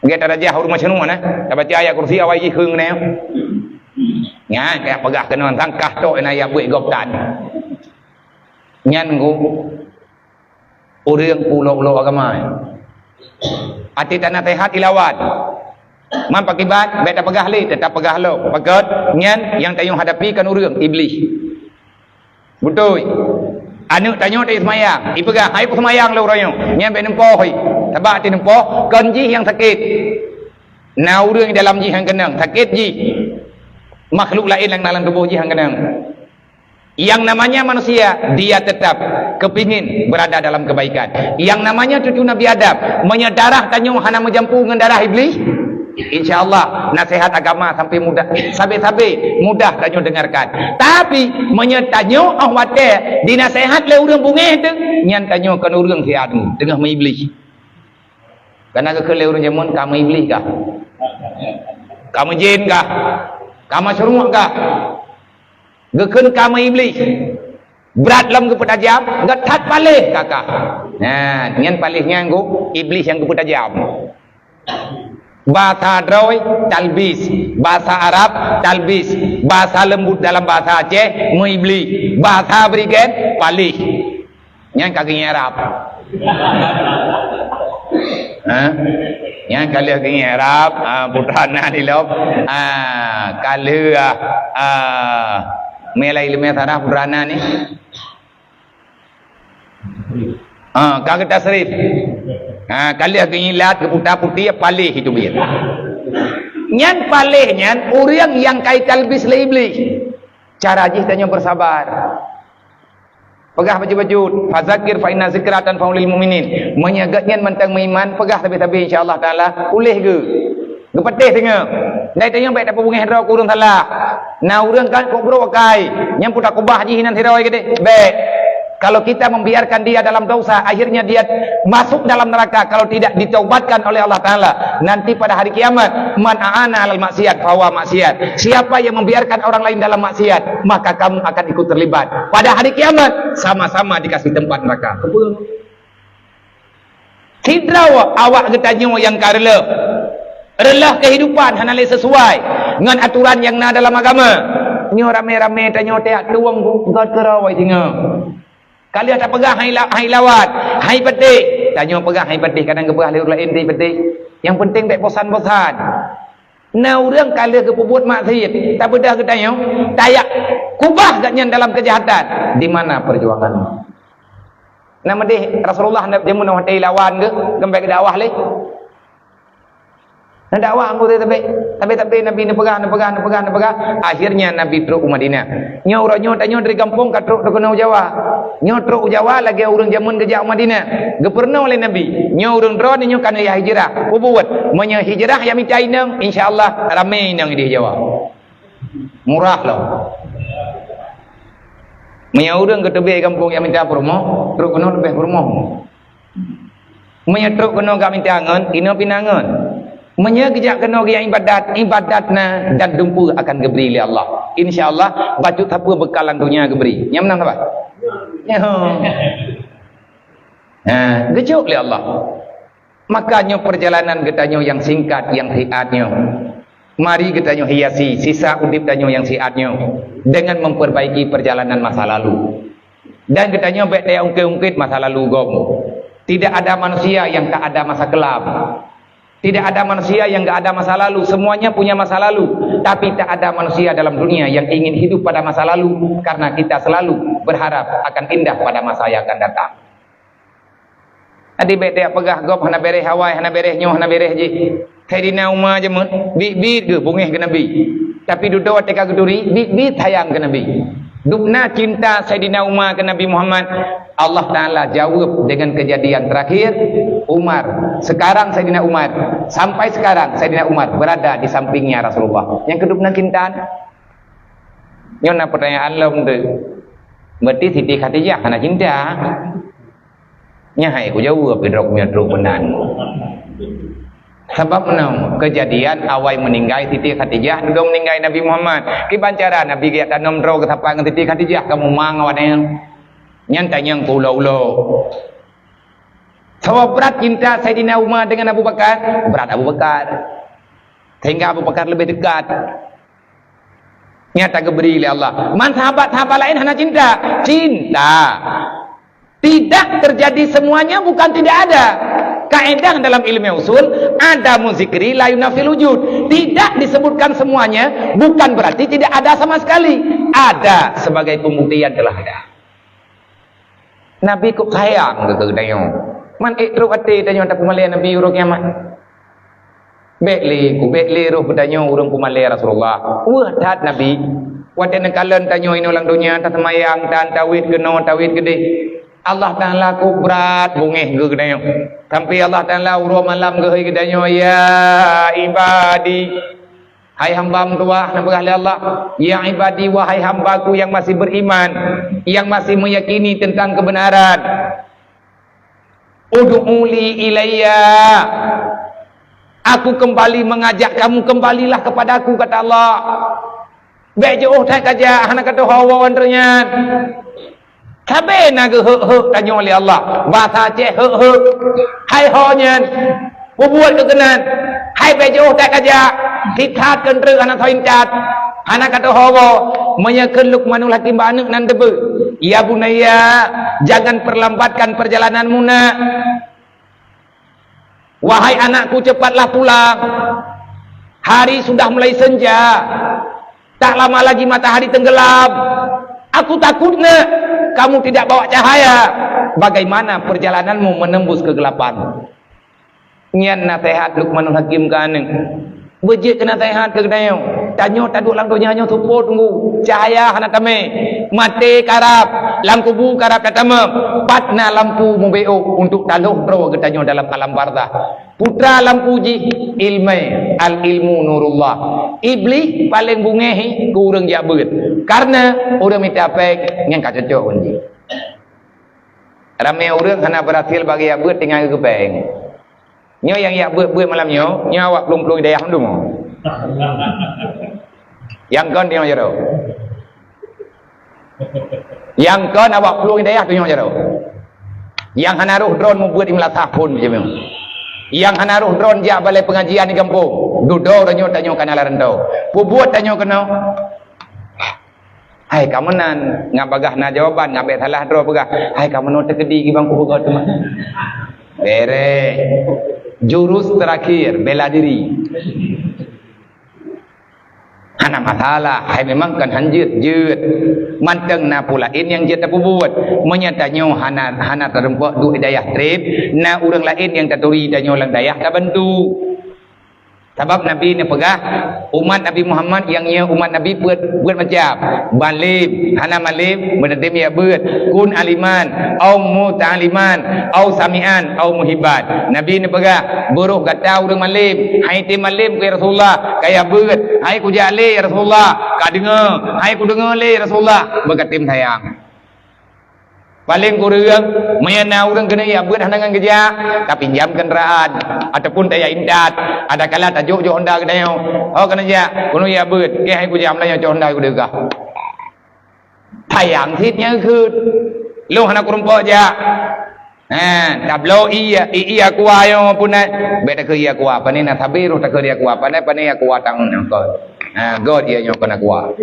Lagée tarajah ureuëng maseunuek na, tabaca ayat kursi awai jih kheun na. Nyan ka peugah keunoe sangkah tok na ya buet gob tan. Nyan ku ureuëng ulo-ulo agama. Até tanaseuhat ilawan. Man pakiban, bék tapeugah lé, teutap peugah lom. Pakon nyan nyang tanyoe hadapi kan ureuëng, Iblih. Beutôi. Aneuk tanyoe teuh seumayang, ipeugah, "Hai peuseumayang lôn uroe nyoe." Nyan bék neumpoh, sabab até neumpoh, kon jih nyang sakét. Na ureuëng dalam jih nyang keunong, sakét jih. Makhluk laén nyang na lam tuboh jih nyang keunong. Yang namanya manusia, dia tetap kepingin berada dalam kebaikan. Yang namanya cucu Nabi Adam, meunyoe darah tanyoe hana meujampu ngon darah Iblih, insya Allah, naseuhat agama sampai mudah, sabe-sabe mudah tanyoe dengarkan. Tapi, meunyoe tanyoe óh watée dinaseuhat lé ureuëng bungéh teuh, nyan tanyoe kon ureuëng siat teungoh meuiblih. Kana geukheun lé ureuëng jameun, "Ka meuiblih kah? Ka meujén kah? Ka maseuruek kah?" Geukheun ka meuiblih. Brat lom geupeutajam, gét that paléh kakah. Nah, nyan paléh nyan ku, iblih nyang geupeutajam. Basa droe, talbis. Basa Arab, talbis. Basa leumbut dalam basa Aceh, meuiblih. Basa Berigen, paléh. Nyan ka geuingat Arab. Ha? Nyan ka lheueh geuingat Arab, ha, putra na di lom. Ha, ka lheueh, ha, ha, mé lé ileumé sarah putra na ni. Ha, ka geutasrif. Ha, ka lheueh geuingat geuputa putéh paléh itu biet. Nyan paléh nyan ureuëng nyang ka italbis lé iblih. Cara jih tanyoe bersabar. Peugah bacut-bacut, "Fadzakir fa inna dzikra tanfa'ul mu'minin." Meunyoe geuhnyan mantong meuiman, peugah sabe-sabe, insya Allah Taala uléh geuh. Geupatéh teungoh. Dai tanyoe bèk tapeubungéh droe keu ureueng salah. Na ureueng kan kok brok akai, nyang puta kubah jih inan sidroe geude. Bèk. Kalau kita membiarkan dia dalam dosa, akhirnya dia masuk dalam neraka kalau tidak ditaubatkan oleh Allah Taala. Nanti pada hari kiamat, "Man a'ana alal maksiat fahuwa maksiat." Siapa yang membiarkan orang lain dalam maksiat, maka kamu akan ikut terlibat. Pada hari kiamat, sama-sama dikasih tempat neraka. Sidroe awak geutanyoe nyang ka reuloh. Reuloh keuhidupan hana lé sisuai ngon aturan nyang na dalam agama. Nyoe ramé-ramé tanyoe tajak tueng göt keurau singoh. Ka lheueh tapeugah hai la-, hai lawat, hai patéh. Tanyoe peugah hai patéh, kadang geupeugah lé ureueng laén hai patéh. Nyang penting bèk bosan-bosan. Na ureueng ka lheueh geupeubuet maksiet, tabeudôh geutanyoe, tajak kubah geuhnyan dalam keujahatan. Di mana perjuangan? Na meudeh Rasulullah na jameun watèe lawan geuh, geumbek dakwah lé. Na dakwah anggota tabé, tabé-tabé Nabi neupeugah, neupeugah, neupeugah, neupeugah. Akhirnya Nabi trok u Madinah. Nyoe uroe nyoe tanyoe dari gampông ka trok teukeunong u Jawa. Nyoe trok u Jawa lagèe ureueng jameun geujak u Madinah. Geupeurunoe lé Nabi. Nyoe ureueng droeneuh nyoe ka neujak hijrah. Peubuet. Meunyoe hijrah nyang mita inong, insya Allah ramé inong di Jawa. Murah lom. Meunyoe ureueng geuteubiet gampông nyang mita peurumoh, trok keunoe leubeh peurumoh. Meunyoe trok keunoe gak mita ngon, inoe pina ngon. Meunyoe geujak keunoe geuibadat, ibadat na dan dumpeue akan geubri lé Allah. Insya Allah, bacut sapeue beukal lam donya geubri. Nyang meunan saban? Nyoe. Ha, geujok lé Allah. Maka nyoe perjalanan geutanyoe nyang singkat, nyang siat nyoe. Mari geutanyoe hiasi sisa udeb tanyoe nyang siat nyoe dengan memperbaiki perjalanan masa lalu. Dan geutanyoe bèk taungkét-ungkét masa lalu gob. Tidak ada manusia yang tak ada masa kelam. Tidak ada manusia yang gak ada masa lalu. Semuanya punya masa lalu. Tapi tak ada manusia dalam dunia yang ingin hidup pada masa lalu, karena kita selalu berharap akan indah pada masa yang akan datang. Jadi bèk tajak peugah gob hana bèrèh awai, hana bèrèh nyoe, hana bèrèh jih. Saidina Umar jameun, biet-biet geuh bungéh keu Nabi. Tapi dudoe watèe ka geuturi, biet-biet sayang keu Nabi. Dubna cinta Saidina Umar keu Nabi Muhammad, Allah Taala jaweueb dengan kejadian terakhir Umar. Sekarang Saidina Umar, sampai sekarang Saidina Umar berada di sampingnya Rasulullah. Nyang keu dubna cinta. Nyoe na pertanyaan lom tu. Berarti Siti Khadijah hana cinta? Nyan hai kujaweueb, idrop nyoe trok meunan. Sabab meunan, kejadian awai meuninggai Siti Khadijah, dudoe meuninggai Nabi Muhammad. Kiban cara Nabi geujak tanom droe geusapat ngon Siti Khadijah, ka mumang awaknyan. Nyan tanyong keu ulo-ulo. Sabab brat cinta Saidina Umar dengan Abu Bakar, brat Abu Bakar. Sehingga Abu Bakar lebih dekat. Nyata geubri lé Allah. Man sahabat-sahabat laén hana cinta? Cinta. Tidak terjadi semuanya bukan tidak ada. Kaedah dalam ilmu usul, adamu zikri la yunafil wujud. Tidak disebutkan semuanya bukan berarti tidak ada sama sekali. Ada sebagai pembuktian telah ada. Nabi kok sayang keu geutanyoe. Man ék trok até tanyoe tapeumalèe Nabi uroe kiamat. Bèk lé, kubèk lé roh geutanyoe ureueng peumalèe Rasulullah. Weueh that Nabi. Watèe neukalon tanyoe inoe lam donya, taseumayang, tan tawét keunoe, tawét keudeh. Allah Taala kok brat bungéh keu geutanyoe. Sampai Allah Taala uroe malam geuhôi geutanyoe, "Ya ibadi." Hai hamba meutuwah, neupeugah lé Allah, "Ya ibadi, wahai hamba-Ku yang masih beriman, yang masih meyakini tentang kebenaran. Ud'uli ilayya. Aku kembali mengajak kamu, kembalilah kepada-Ku," kata Allah. Bèk jiôh that kajak, hana ka teuho woe antre nyan. Sabé na geuheuek-heuek tanyoe lé Allah. Basa Aceh heuek-heuek. Hai ho nyan. Peubuet keu keunan. Hai bèk jiôh that kajak. Sithat keu treuk hana soe intat. Hana ka teuho woe. Meunyoe kheun Luqmanul Hakim bak aneuk nan teupeue, "Ya bunayya, jangan perlambatkan perjalananmu, Nak." Wahai anakku, cepatlah pulang. Hari sudah mulai senja. Tak lama lagi matahari tenggelam. Aku takut, Nak, kamu tidak bawa cahaya. Bagaimana perjalananmu menembus kegelapan? Nyan naseuhat Luqmanul Hakim keu aneuk. Beujeuet keu naseuhat keu geutanyoe. Tanyoe taduek lam donya nyoe seupôt teunggu. Cahya hana tamé. Maté karab. Lam kubu karab tatamong. Pat na lampu mubacut untuk taloh droe geutanyoe dalam alam barzah. Putra lampu jih ilmu, al-ilmu nurullah. Iblih paleng beungéh keu ureuëng jak beuet. Karena ureuëng mita péng nyan ka cocok ngon jih. Ramé ureuëng hana beurhasil bagi jak beuet tinggai geupéng. Nyoe nyang jak beuet-beuet malam nyoe, nyoe awak plueng-plueng dayah mandum. Nyang kon tunyok jaroe. Nyang kon awak plueng dayah tunyok jaroe. Nyang hana roh droen mubeuet di meulasah phon macam nyoe. Nyang hana roh droen jak balai pengajian di gampông. Dudoe tanyoe, tanyoe kana lam rantau. Peubuet tanyoe keunoe. Hai ka meunan, ngat bagah na jawaban, ngat bék salah droe peugah. Hai ka meunoe teukeudi gibang kupeugah teuma. Bere. Jurus terakhir, bela diri. Hana masalah, hai memang kan hanjeuet, jeuet. Mantong na peue laén nyang jeuet tapeubuet. Meunyoe tanyoe hana, hana tarumpok duek dayah treb, na ureuëng laén nyang taturi tanyoe lam dayah tabantu. Sabab Nabi neupeugah, umat Nabi Muhammad nyang nyoe umat Nabi peuet, peuet macam. Malem, hana malem, meuteumé jak beuet. Kun aliman, au muta'aliman, au sami'an, au muhibban. Nabi neupeugah, beurôh gata ureuëng malem. Hai tém malem, ya Rasulullah, ka jak beuet. Hai kujak lé, ya Rasulullah, ka deungoe. Hai kudeungoe lé, ya Rasulullah, beukatem sayang. Paleng kureueng, meunyoe na ureuëng keuneuk jak beuet hana ngon geujak, tapinjam keundaraan, ataupun tajak intat, adakala tajok-jok honda geutanyoe. Ho keuneuk jak, keuneuk jak beuet, keu hai kujak meunyoe cok honda geudeugah. Sayang cit nyang kheun. Lôn hana kurumpok jak. Ha, tabloe ie, ie, ie aqua nyoe pun na. Bék takheun ie aqua, pane na sabe roh takheun ie aqua, pane, pane aqua tang nyoe kon. Ha, got ie nyoe kon aqua.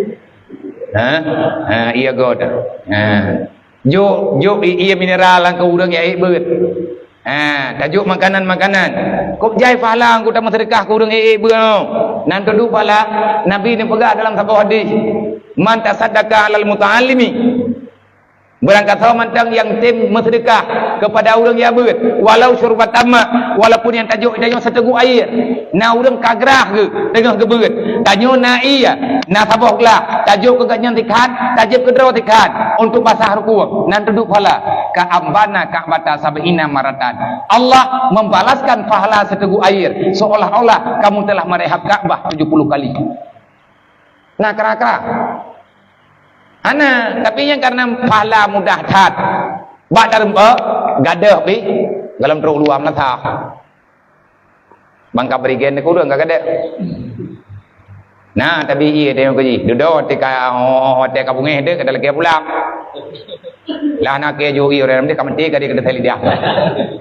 Ha? Ha, ie got. Ha. Jok, jok ie, ie mineral lam keu ureuëng jak ék beuet. Ha, tajok makanan-makanan. Kok jai pahala anggota meuseudeukah keu ureuëng ék beuet nyoe? Nan teudu pahala, Nabi neupeugah dalam saboh hadis, "Man tasaddaqa 'alal muta'allimi." Beurangkasoe mantong nyang tem meuseudeukah keupada ureuëng jak beuet, walau syurbata ma, walaupun nyang tajok, tajok siteuguk air. Na ureuëng ka grah geuh teungoh geubeuet. Tanyoe na ie, na saboh glah, tajok keu gobnyan sikhan, tajép keu droe sikhan untuk basah rukung, nan teudu pahala. Ka'ambana ka'bata sab'ina maratan. Allah membalaskan pahala siteuguk air seolah-olah kamu telah merehab Ka'bah tujuh puluh kali. Na kra-kra. Hana, tapi nyan karena pahala mudah that. Bak tarumpok, gadôh pih, golom trok luwa meulasah. Bangka berigen di kureueng ka gadôh. Nah, tapi ie teuka jih. Dudoe teuka, oh, teuka bungéh deuh, ka talakée pulang. Lah na keu jih ie, ureuëng ka meuti, ka di, ka di lidah.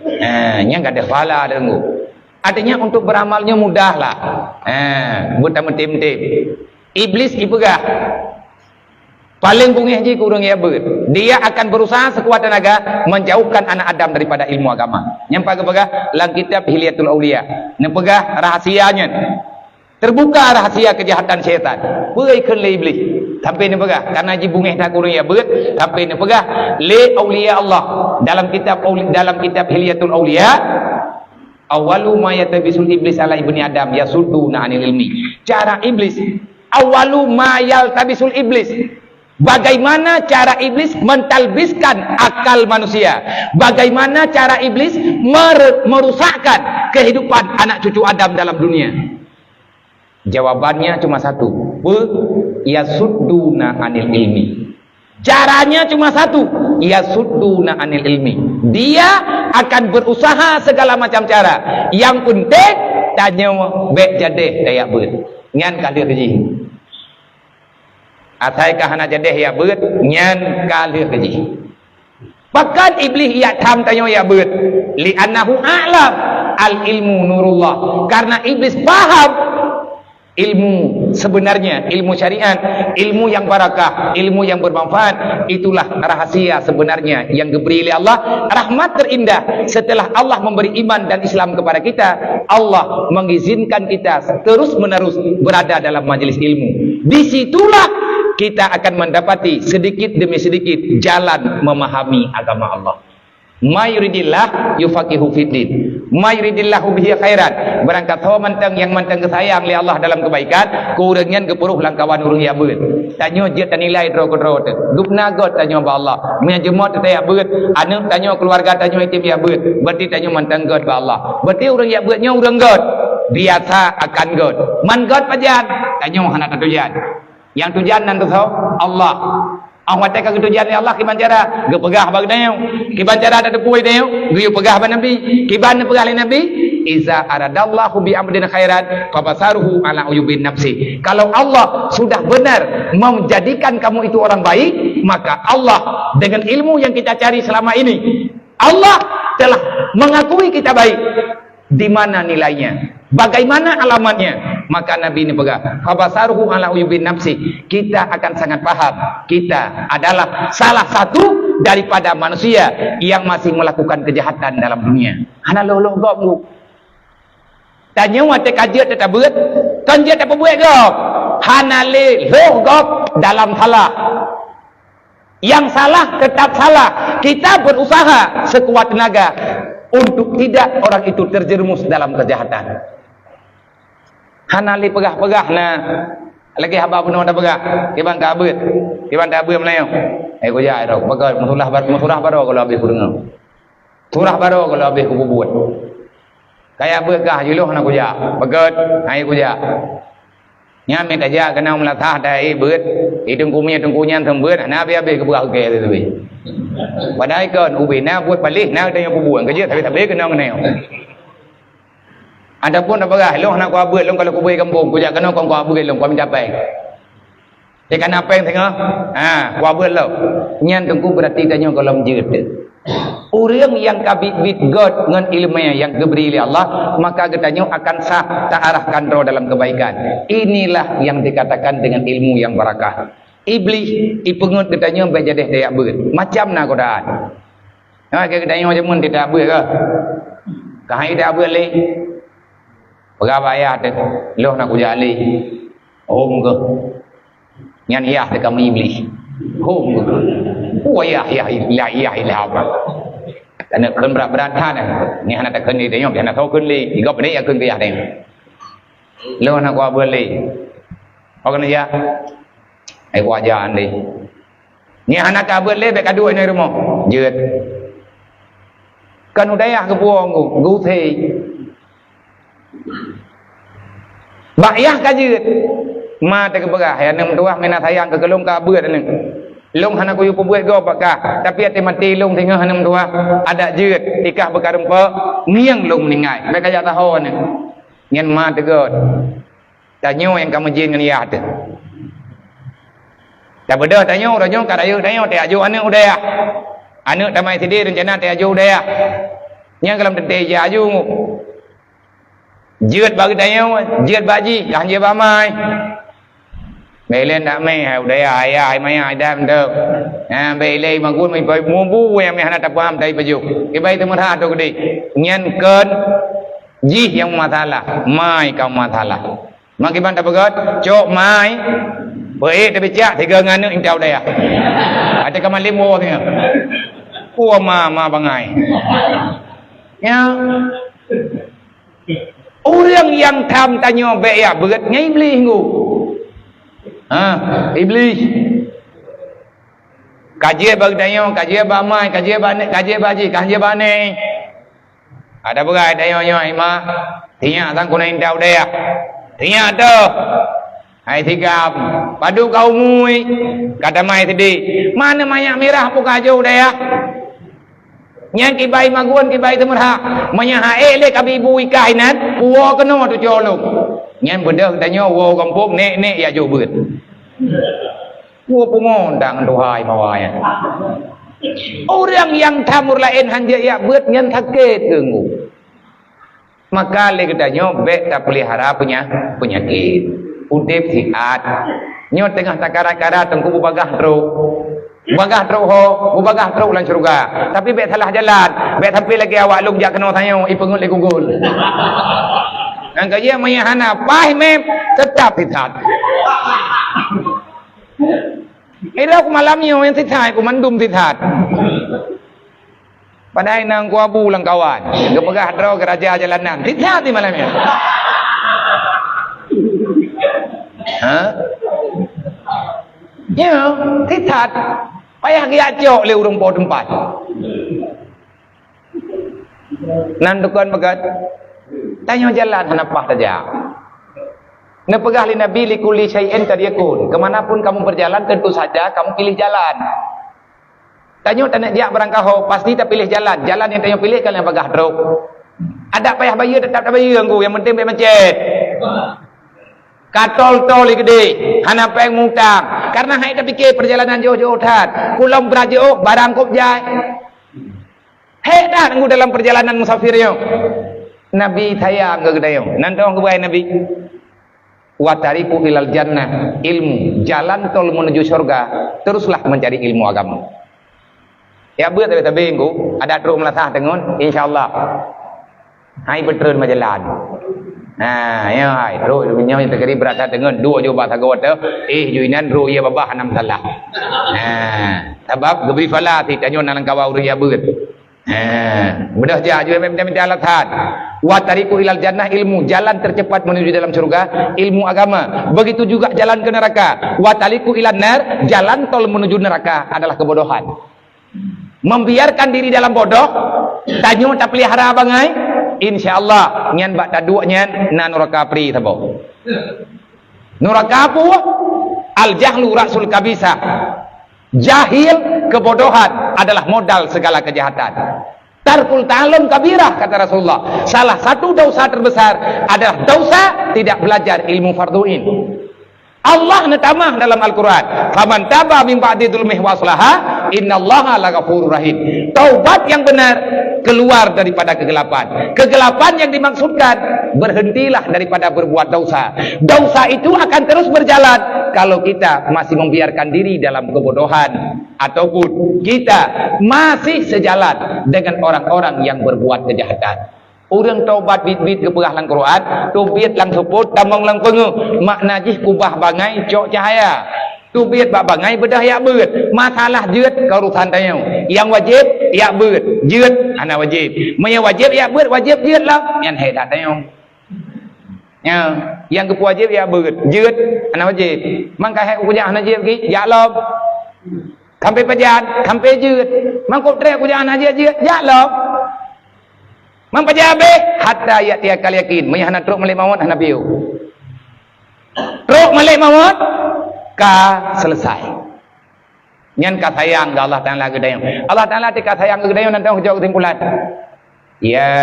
Eh, nyan gadôh pahala deungoe. Artinya untuk beramal nyoe mudah lah. Eh, buet tameutem-tem. Iblis ipeugah, paleng beungéh jih keu ureuëng jak beuet. Dia akan berusaha sekuat tenaga menjauhkan anak Adam daripada ilmu agama. Nyang pageue peugah lam kitab Hilyatul Auliya. Neupeugah rahasia nyan. Terbuka rahasia kejahatan syaitan. Peue ikheun lé Iblis? Sampai neupeugah, karena jibeungéh that keu ureuëng jak beuet, sampai neupeugah lé aulia Allah dalam kitab auli-, dalam kitab Hilyatul Auliya, "Awwalu ma yaltabisul iblis ala ibni Adam yasudduna anil ilmi." Cara iblis, awwalu ma yaltabisul iblis. Bagaimana cara iblis mentalbiskan akal manusia? Bagaimana cara iblis mer-, merusakkan kehidupan anak cucu Adam dalam dunia? Jawabannya cuma satu. Pe-, yasudduna anil ilmi. Caranya cuma satu, yasudduna anil ilmi. Dia akan berusaha segala macam cara. Yang penting, tanyoe bék jadéh tajak beuet. Nyan ka lheueh jih. Asai ka hana jadéh jak beuet, nyan ka lheueh jih. Pakon Iblis jak tham tanyoe jak beuet? Li'annahu a'lam, al ilmu nurullah. Karena Iblis paham ilmu sebenarnya, ilmu syariat, ilmu yang barakah, ilmu yang bermanfaat, itulah rahasia sebenarnya yang diberi oleh Allah. Rahmat terindah setelah Allah memberi iman dan Islam kepada kita, Allah mengizinkan kita terus-menerus berada dalam majelis ilmu. Di situlah kita akan mendapati sedikit demi sedikit jalan memahami agama Allah. "May yuridillah yufaqihu fiddin." "May yuridillahu bihi khairan." Barangkasoe mantong nyang mantong geusayang lé Allah dalam keubaikan, keu ureuëng nyan geupeurôh lam kawan ureuëng jak beuet. Tanyoe jeuet tanilai droe keudroe teuh. Geupeuna gét tanyoe bak Allah. Meunyoe jeuet teuh jak beuet, aneuëk tanyoe, keuluwarga tanyoe item jak beuet, berarti tanyoe mantong gét bak Allah. Berarti ureuëng jak beuet nyoe ureuëng gét. Biasa akan gét. Man gét pajan? Tanyoe hana tatujan. Nyang tujan nan teusoe Allah. Óh watée ka geutujan lé Allah, kiban cara? Geupeugah bak geutanyoe. Kiban cara tateupeue tanyoe? Geuyue peugah bak Nabi. Kiban neupeugah lé Nabi, "Iza aradallahu bi abdin khairan, fabasaruhu ala uyubin nafsi." Kalau Allah sudah benar menjadikan kamu itu orang baik, maka Allah, dengan ilmu yang kita cari selama ini, Allah telah mengakui kita baik. Di mana nilainya? Bagaimana alamatnya? Maka Nabi ni peugah, "Fabasaruhu ala uyubin nafsi." Kita akan sangat paham, kita adalah salah satu daripada manusia yang masih melakukan kejahatan dalam dunia. Hana lhôh-lhôh gob, Bu. Tanyoe watée ka jeuet teuh tabeuet, kon jeuet tapeubuet gob. Hana lé lhôh gob dalam salah. Yang salah tetap salah. Kita berusaha sekuat tenaga untuk tidak orang itu terjerumus dalam kejahatan. Hana lé peugah-peugah na. Lagée haba bunoe tapeugah, kiban ka beuet, kiban ka beuet meulayeue. Eh, kujak ero, bagaih meusurah bar-, meusurah baroe kalau habéh kudeungoe. Surah baroe kalau habéh kupeubuet. Kaya beuet kah jih lôn hana kujak. Beugét, hai kujak. Nyan mita jak keunoe meulasah dai beuet. Itungku mi tungku nyan seumeubeuet, hana habéh-habéh geupeugah keu teubi. Padahai kon ubé na buet paléh na geutanyoe peubuet. Keujeuet sabé-sabé keunoe ngeuneu. Ataupun tapeugah, "Lôn hana kuabeuet, lôn kalau kubeuet gampông, kujak keunoe kon kuabeuet lôn, kuamita péng." Teuka na péng singoh, ha, kuabeuet lom. Nyan teungku beurati tanyoe gohlom jeuet. Ureuëng nyang ka biet-biet gét ngon iéleumé nyang geubri lé Allah, maka geutanyoe akan sah taarahkan droe dalam keubaikan. Inilah nyang dikatakan dengan ilmu nyang barakah. Iblih ipeungeut geutanyoe bék jadéh tajak beuet. Macam na godaan. Ha, keu geutanyoe jameun teutabeuet kah? Ka hai tabeuet lé. Peugah bak ayah teuh, "Lôn na kujak lé." Hom keuh. Nyan yah teuka meuiblih. Hom keuh. Oh, yah, yah, yah, yah, yah, yah apa? Karena kheun brat-brat that, eh. Ni hana takheun lé tanyoe, hana takheun lé. Igop ni ya kheun yah ni. "Lôn na kuabeuet lé." Apa kena yah? Ai kuajan lé. Nyan hana ka beuet lé, bék ka duek nyoe rumoh. Jeuet. Kan u dayah geupuwoe geu-, geuthée. Bak yah ka jeuet. Ma teuka peugah, "Hai aneuk meutuwah, meunan sayang keu lôn ka beuet aneuk. Lôn hana kuyue peubuet gob bak kah, tapi até maté lôn singoh aneuk meutuwah, adak jeuet, ikah beukareumpok, ngieng lôn meuninggai. Bék ka jak taho aneuk." Nyan ma teugot. Tanyoe nyang ka meujin ngon yah teuh. Tabeudôh tanyoe, uroe nyoe ka rayeuk tanyoe, tajak jok aneuk u dayah. Aneuk tamai sidéh reuncana tajak jok u dayah. Nyang gohlom teuntée jijak aju. Jeuet bak geutanyoe, jeuet bak jih, ka han jeuet bak amai. Bék ilée ndak mé, hai u dayah, ayah, hai maya, hai dam, teuh. Ha, bék ilée magun, mubu nyang mé hana tapaham, tai pajoh. Kibai teumeurha tu geudeh. Nyan kon jih nyang masalah, mai ka masalah. Mak kiban tapeugét, cok mai, peuék tabicak, tiga ngon aneuk intat u dayah. Até ka malém woe singoh. Woe ma, ma bangai. Ya. Ureuëng nyang tham tanyoe bék jak beuet nyan iblih ngu. Ha, iblih. Ka jeuet bak geutanyoe, ka jeuet bak amai, ka jeuet bak aneuk, ka jeuet bak jih, ka jeuet bak aneuk. Ada beugai tanyoe nyoe, "Hai mak, sinyak sang keuneuk intat u dayah." Sinyak toh. Hai sigam, padub ka umui, ka tamai sidéh. Mana manyak mirah pun ka jok u dayah. Nyan kibai magun, kibai teumeurha. Meunyo han ék lé ka bi bu ikah inan, puwoe keunoe tucoe lôn. Nyan beudôh tanyoe woe gampông, nék-nék jak jok beuet. Woe pungo dang tuha imawa nyan. Ureuëng nyang tham ureuëng laén han jeuet jak beuet nyan sakét geunggu. Maka lé geutanyoe bék tapeulihara peunya-, peunyakét. Udeb sihat. Nyoe teungoh takarat-karat teungku beubagaih trok. Beubagaih trok ho, beubagaih trok lam syeuruga. Tapi bék salah jalan, bék sampai lagée awak lôn jak keunoe tanyoe ipeungeut lé gugul. Nyang keu jih meunyo hana paih mem, teutap sihat. Irok malam nyoe nyang sisat, ku mandum sisat. Padahai na Teungku Abu lam kawan. Geupeugah droe geuraja jalanan. Titha ti malam nyan. Ha? Ya, titha. Payah geujak cok lé ureuëng po teumpat. Nan dukon beugat. Tanyoe jalan hana paih tajak. Neupeugah lé Nabi, "Likulli syai'in taryikun." Ke mana pun kamu berjalan, tentu saja kamu pilih jalan. Tanyoe taneuk jak barangkaho, pasti tapiléh jalan. Jalan nyang tanyoe piléh kan nyang bagaih trok. Adak payah bayeue, teutap tabayeue Teungku, nyang penting bèk macet. Ka tol-tol lé keudéh, hana péng mutang. Karena hai tapike peurjalanan jiôh-jiôh that. Kulom brat jiôh, barang kôb jai. Hék that Teungku dalam peurjalanan musafir nyoe. Nabi sayang keu geutanyoe. Nan teuh geubai Nabi. "Wa tariqu ilal jannah, ilmu, jalan tol menuju syurga, teruslah mencari ilmu agama." Ya beuet tabe-tabe Teungku, adak trok meulasah teungon, insya Allah. Hai beutreun majalan. Ha, ya hai, trok nyoe teukeuri beurata teungon, duek ju bak sagoe teuh, eh ju inan trok ia babah hana masalah. Ha, sabab geubri phala si tanyoe na lam kawan ureuëng ya beuet. Ha, beudôh jak ju minta-minta alasan. "Wa tariqu ilal jannah ilmu, jalan tercepat menuju dalam surga, ilmu agama. Begitu juga jalan ke neraka. Wa tariqu ilan nar, jalan tol menuju neraka adalah kebodohan." Membiarkan diri dalam bodoh, tanyoe tapelihara bangai, insya Allah nyan bak taduek nyan na nuraka pri saboh. Nuraka apa? Al-jahlu ra'sul kabisah. Jahil, kebodohan adalah modal segala kejahatan. Tarkul ta'allum kabirah, kata Rasulullah. Salah satu dosa terbesar adalah dosa tidak belajar ilmu fardu'in. Allah neutamah dalam Al-Quran, "Faman taba min ba'di zulmih wa aslaha, innallaha laghafurur rahim." Taubat yang benar, keluar daripada kegelapan. Kegelapan yang dimaksudkan, berhentilah daripada berbuat dosa. Dosa itu akan terus berjalan kalau kita masih membiarkan diri dalam kebodohan ataupun kita masih sejalan dengan orang-orang yang berbuat kejahatan. Ureuëng taubat biet-biet geupeugah lam Quran, teubiet lam seupôt, tamong lam peungeuh, makna jih kubah bangai cok cahya. Teubiet bak bangai beudôh jak beuet. Masalah jeuet ka urusan tanyoe. Nyang wajéb jak beuet, jeuet hana wajéb. Meunyoe wajéb jak beuet, wajéb jeuet lom, nyan hék that tanyoe. Ya, nyang geupeuwajéb jak beuet, jeuet hana wajéb. Mangka hék kujak hana jeuet geuh, jak lom. Sampai pajan, sampai jeuet. Mangkok trek kujak hana jeuet-jeuet, jak lom. Mangpajan habéh, hatta ya'tiyakal yakin. Meunyoe hana trok malaikat maut, hana piôh. Trok malaikat maut, ka selesai. Nyan ka sayang keu Allah Taala geutanyoe. Allah Taala teuka sayang geutanyoe, nan teuh jok keusimpulan. Ya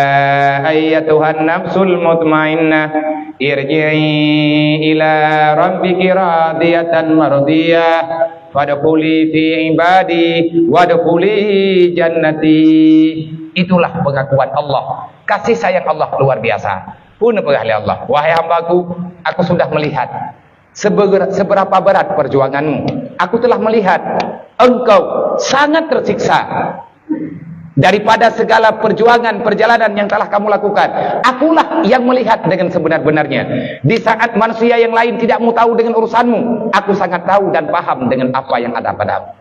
ayyatuhan nafsul mutmainnah, irji'i ila rabbiki radiyatan mardiyah, fadkhuli fi ibadi, wadkhuli jannati. Itulah pengakuan Allah. Kasih sayang Allah luar biasa. Pun peugah lé Allah, "Wahai hamba-Ku, Aku sudah melihat sebeger-, seberapa berat perjuanganmu. Aku telah melihat engkau sangat tersiksa daripada segala perjuangan perjalanan yang telah kamu lakukan. Akulah yang melihat dengan sebenar-benarnya. Di saat manusia yang lain tidak mau tahu dengan urusanmu, Aku sangat tahu dan paham dengan apa yang ada padamu."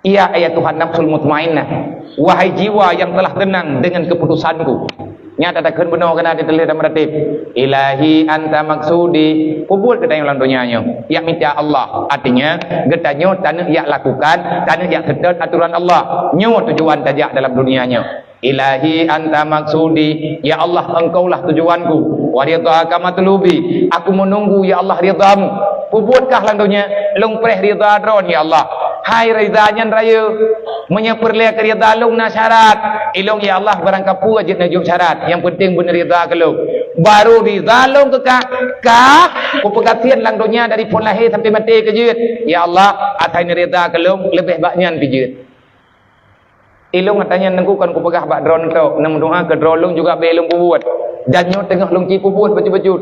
Ya ayyatuhan nafsul mutmainnah, wahai jiwa yang telah tenang dengan keputusan-Ku. Nyan takheun bunoe keunan di tuléh dan meuratéb. Ilahi anta maksudi, peubuet geutanyoe lam donya nyoe. Jak mita Allah, artinya geutanyoe taneuk jak lakukan, taneuk jak seutôt aturan Allah. Nyoe tujuan tajak dalam dunia nyoe. Ilahi anta maksudi, ya Allah, Engkaulah tujuan-Ku. Wa ridhaka matlubi, aku menunggu, ya Allah, ridha-Mu. Peubuet kah lam donya, lôn preh ridha Droen, ya Allah. Hai ridha nyan rayeuk, meunyoe peureulée keu ridha lôn na syarat, ilôn, ya Allah, barangkapeue jeuet neujok syarat, nyang penting beuneurida keu lôn. Baru ridha lôn keu kah, kah kupeugasian lam donya dari phon lahé sampai maté keu jeuet. Ya Allah, asai neurida keu lôn, leubeh bak nyan pih jeuet. Ilôn ata nyan Teungku kon kupeugah bak droeneuh tok, neumeudoá keu droe lôn juga bèk lôn peubuet. Dan nyoe teungoh lôn ci peubuet bacut-bacut.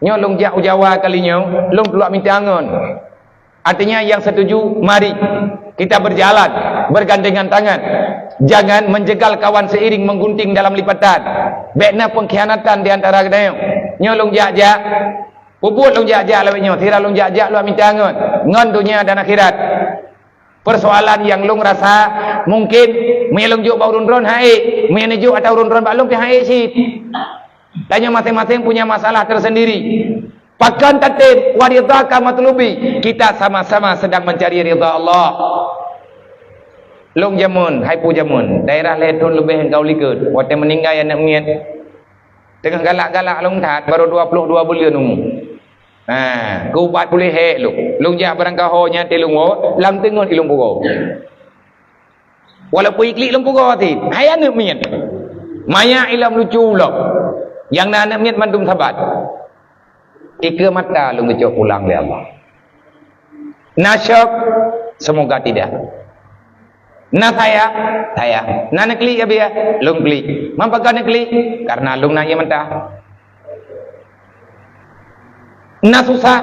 Nyoe lôn jak u Jawa kali nyoe, lôn teuka mita ngon. Artinya yang setuju, mari kita berjalan bergandengan tangan. Jangan menjegal kawan seiring menggunting dalam lipatan. Bèk na pengkhianatan di antara geutanyoe. Nyoe lôn jak-jak, peubuet lôn jak-jak lawét nyoe, sira lôn jak-jak lôn mita ngon, ngon donya dan akhirat. Persoalan nyang lôn rasa, mungkin meunyoe lôn jok bak ureuëng droen han ék, meunyoe neujok ata ureuëng droen bak lôn pih han ék cit. Tanyoe maséng-maséng punya masalah tersendiri. Pakon tatem, wa ridhaka matlubi, kita sama-sama sedang mencari ridha Allah. Lôn jameun, hai peue jameun, daerah lhée thon leubeh nyang ka u likot, watée meuninggai aneuëk miet. Teungoh galak-galak lôn that, barô dua ploh dua buleuen umu. Ha, keu ubat puléh hék lôn. Lôn jak barangkaho nyan teuh lôn woe, lam teungeut ilôn pugoe. Walaupun iklik lôn pugoe cit, hai aneuëk miet. Maya ilom lucu lom. Nyang na aneuëk miet mandum sabat. Ikeue mata lôn geucok pulang lé Allah. Na syok? Semoga tidak. Na sayang? Sayang. Na neuklik, Abiya? Lôn klik. Man pakon neuklik? Karena lôn na ié mata. Na susah?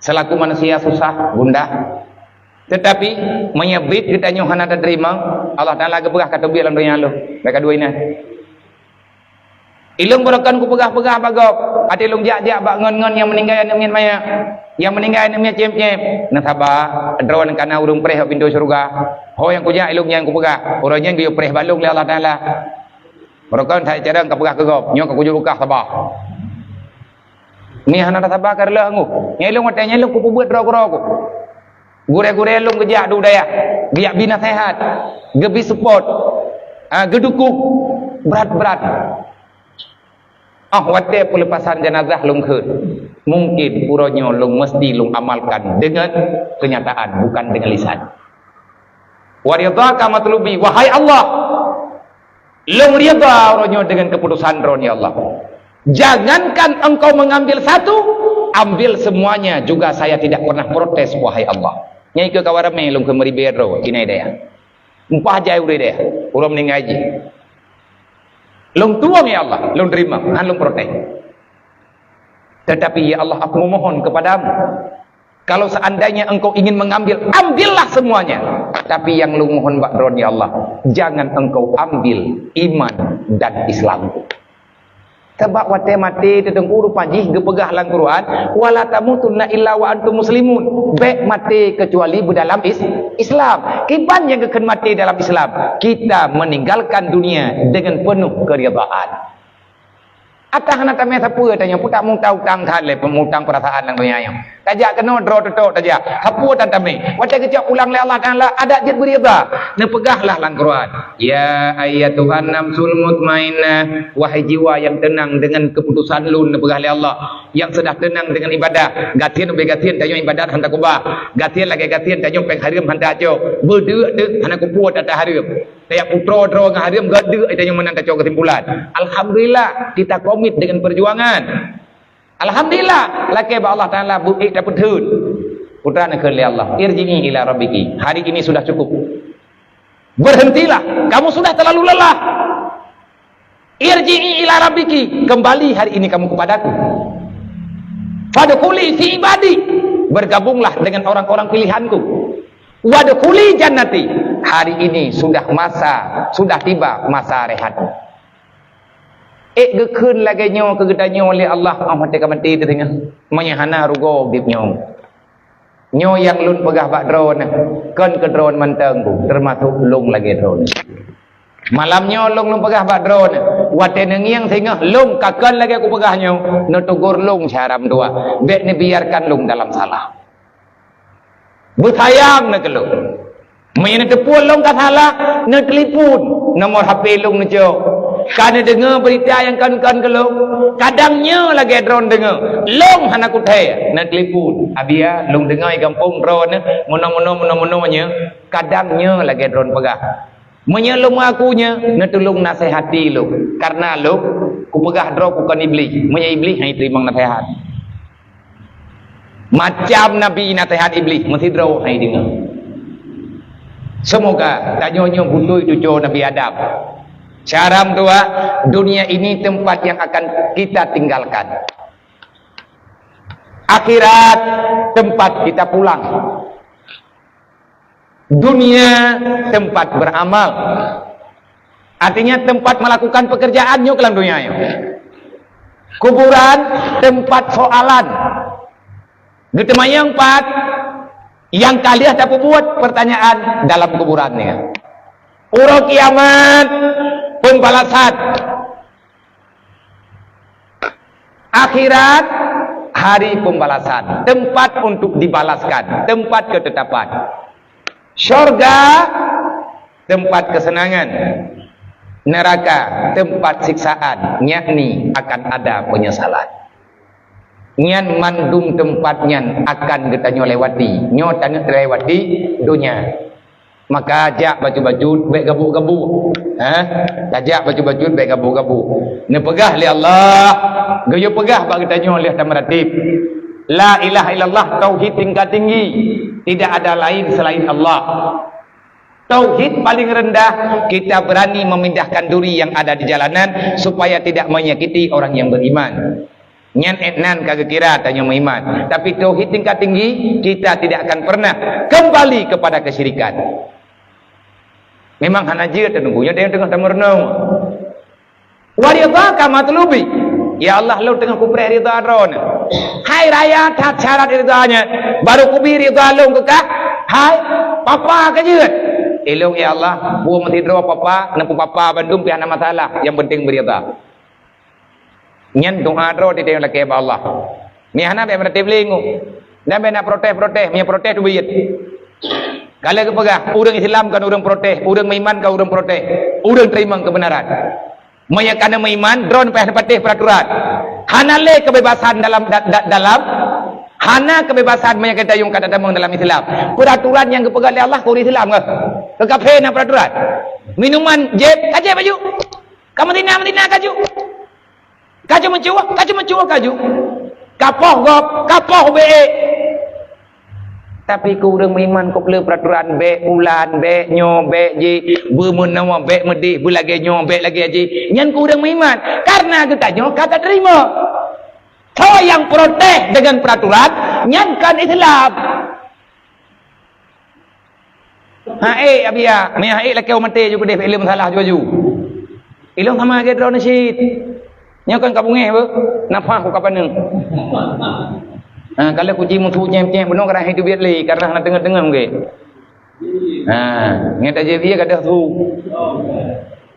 Selaku manusia susah, gundah. Tetapi, meunyoe biet geutanyoe hana tateurimong, Allah Taala geupeugah ka teubiet lam donya lôn. Bèk ka dua inan. Ilôn baroekon kupeugah-peugah bak gob, até lôn jak-jak bak ngon-ngon nyang meuninggai aneuëk miet maya, nyang meuninggai aneuëk miet cém-cém. Neusaba, droen ka na ureuëng preh bak pintoe syeuruga. Ho nyang kujak ilôn nyang kupeugah, uroe nyan geuyue preh bak lôn lé Allah Taala. Baroekon that carông ka peugah keu gob, nyoe ka kujok u kah saba. Nyoe hana tasaba ka reuloh angoh. Nyang ilôn watée nyan lôn kupeubuet droe keudroe ku. Gurée-gurée lôn geujak di dayah, geujak bi naseuhat, geubi support, ah, geudukong brat-brat. Ah, watée peulepasan jenazah lôn kheun, mungkin uroe nyoe lôn meusti lôn amalkan deungon keunyataan, bukan deungon lisan. Wa ridhaka matlubi, wahai Allah, lôn ridha uroe nyoe deungon keuputusan Droen, ya Allah. Jangankan engkau mengambil satu, ambil semuanya juga saya tidak pernah protes, wahai Allah. Nyang ikeu kawan ramé lôn keu meuribée droe, inai daya. Empah jai ureuëng daya, uroe meuninggai jih. Lôn tuwông, ya Allah, lôn teurimong, han lôn protes. Tetapi, ya Allah, aku memohon kepadamu, kalau seandainya engkau ingin mengambil, ambillah semuanya. Tapi yang lôn mohon bak Droen, ya Allah, jangan engkau ambil iman dan Islamku. Sabab watée maté teuh Teungku rupa jih geupeugah lam Quran, "Wala tamutunna illa wa antum muslimun." Bék maté keucuali beudalam is-, Islam. Kiban nyang geukheun maté dalam Islam? Kita meninggalkan dunia dengan penuh keridhaan. Atawa hana tamé sapeue tanyoe, putak meuutang-utang that lé, peumutang peurasaan lam donya nyoe. Tajak keunoe droe teutok tajak. Sapeue tan tamé. Watée geucok pulang lé Allah Taala, adak jeuet beuridha. Neupeugahlah lam Quran, "Ya ayyatuhan nafsul mutmainnah, wahai jiwa yang tenang dengan keputusan Lôn," neupeugah lé Allah, "yang sudah tenang dengan ibadah." Gasien ubé gasien tanyoe ibadat han takubah. Gasien lagée gasien tanyoe péng hareuem han tacok. Beudeuk-deuk hana kupuet ata hareuem. Tajak putroe droe ngon hareuem geudeuk, tanyoe meunan tacok keusimpulan. Alhamdulillah, kita komit dengan perjuangan. Alhamdulillah, lakée bak Allah Taala beuék tapeutheun. Putra neukheun lé Allah, "Irji'i ila rabbiki. Hari ini sudah cukup. Berhentilah, kamu sudah terlalu lelah. Irji'i ila rabbiki, kembali hari ini kamu kepadaku. Fadkhuli fi ibadi, bergabunglah dengan orang-orang pilihanku. Wadkhuli jannati, hari ini sudah masa, sudah tiba masa rehat." Ék geukheun lagée nyoe keu geutanyoe lé Allah, oh, maté ka maté teudeungoe. Meunyoe hana rugoe udeb nyoe. Nyoe nyang lôn peugah bak droeneuh, kon keu droeneuh mantong, Bu, teumasok lôn lagée droeneuh. Malam nyoe lôn, lôn peugah bak droeneuh, watée neungieng singoh lôn ka kon lagée kupeugah nyoe, neutegur lôn syedara meutuah, bék neubiarkan lôn dalam salah. Beusayang na keu lôn. Meunyoe neuteupeue lôn ka salah, neutelepon, nomor H P lôn neucok. Ka neudeungoe beurita nyang kon-kon keu lôn? Kadang nyoe lagée droeneuh deungoe, lôn hana kuthée, neutelepon. "Abiya, lôn deungoe gampông droeneuh meunoe-meunoe, meunoe-meunoe nyoe." Kadang nyoe lagée droeneuh peugah. Meunyoe lôn meuaku nyoe, neutulông nasihati lôn, kareuna lôn kupeugah droe kukon Iblih. Meunyoe Iblih han jiteurimong naseuhat. Macam Nabi naseuhat Iblih, meusidroe han jideungoe. Seumoga tanyoe nyoe beutôi cucoe Nabi Adam. Syedara meutuah, dunia ini tempat yang akan kita tinggalkan. Akhirat tempat kita pulang. Dunia tempat beramal. Artinya tempat melakukan pekerjaan nyoe keu lam donya nyoe. Kuburan tempat soalan. Geuteumanyong pat, Nyang ka lheueh tapeubuet, pertanyaan dalam kuburan nyan. Uroe kiamat, pembalasan. Akhirat, hari pembalasan, tempat untuk dibalaskan, tempat ketetapan. Syurga, tempat kesenangan. Neraka, tempat siksaan, yakni akan ada penyesalan. Nyan mandum teumpat nyan akan geutanyoe lewati. Nyoe tanyoe lewati donya. Maka jak bacut-bacut, bék gabuk-gabuk. Ha? Tajak bacut-bacut, bék gabuk-gabuk. Neupeugah lé Allah, geuyue peugah bak geutanyoe lheueh tameuratéb. La ilaha illallah, tauhid tingkat tinggi. Tidak ada lain selain Allah. Tauhid paling rendah, kita berani memindahkan duri yang ada di jalanan supaya tidak menyakiti orang yang beriman. Nyan ék nan ka geukira tanyoe meuiman. Tapi tauhid tingkat tinggi, kita tidak akan pernah kembali kepada kesyirikan. Memang hana jeuet teungku, nyoe teungoh tameurunoe. Wa ridhaka matlubi. Ya Allah, lôn teungoh kupreh ridha Droeneuh. Hai raya that syarat ridha nyan, baru kubi ridha lôn keu kah. Hai, papa ka jeuet. Ilôn ya Allah, buet meusidroe papa, neupeu papa bandum pih hana masalah, nyang penting beuridha. Nyan doa droe teuh lakée bak Allah. Nyan hana bék meuratéb lé ngu. Dan bék na protes-protes, meunyoe protes teubiet. Ka lheueh geupeugah, ureuëng Islam kon ureuëng protes, ureuëng meuiman kon ureuëng protes, ureuëng teurimong keubeunaran. Meunyoe kana meuiman, droeneuh payah neupatéh peuraturan. Hana lé keubebasan dalam da-, da-, dalam, hana keubebasan meunyoe gata nyang ka tatamong dalam Islam. Peuraturan nyang geupeugah lé Allah keu ureuëng Islam keuh. Keu kafé na peuraturan. Minuman jép, ka jép aju. Ka meuzina, meuzina ka aju. Ka jeuet meucue, ka jeuet meucue ka jeuet. Ka poh gob, ka poh bék. Tapi keu ureuëng meuiman kok le peuraturan bék ulan, bék nyoe, bék jih, beumeunoe, bék meudeh, beulagée nyoe, bék lagée jih. Nyan keu ureuëng meuiman. Karena geutanyoe ka tateurimong. Soe nyang protes dengan peuraturan, nyan kon Islam. Hai, Abiya, meuhai lakée maté ju keudeh ileuem salah ju aju. Ileuem sama lagée droeneuh cit. Nyoe kan ka beungéh beuh, nafah ku ka paneung. Ha, kalau kuci musu cém-cém bunoe kadang hai teubiet lé, karena hana teungoh-teungoh mungkin. Ha, nyan tajép ié ka deuh su.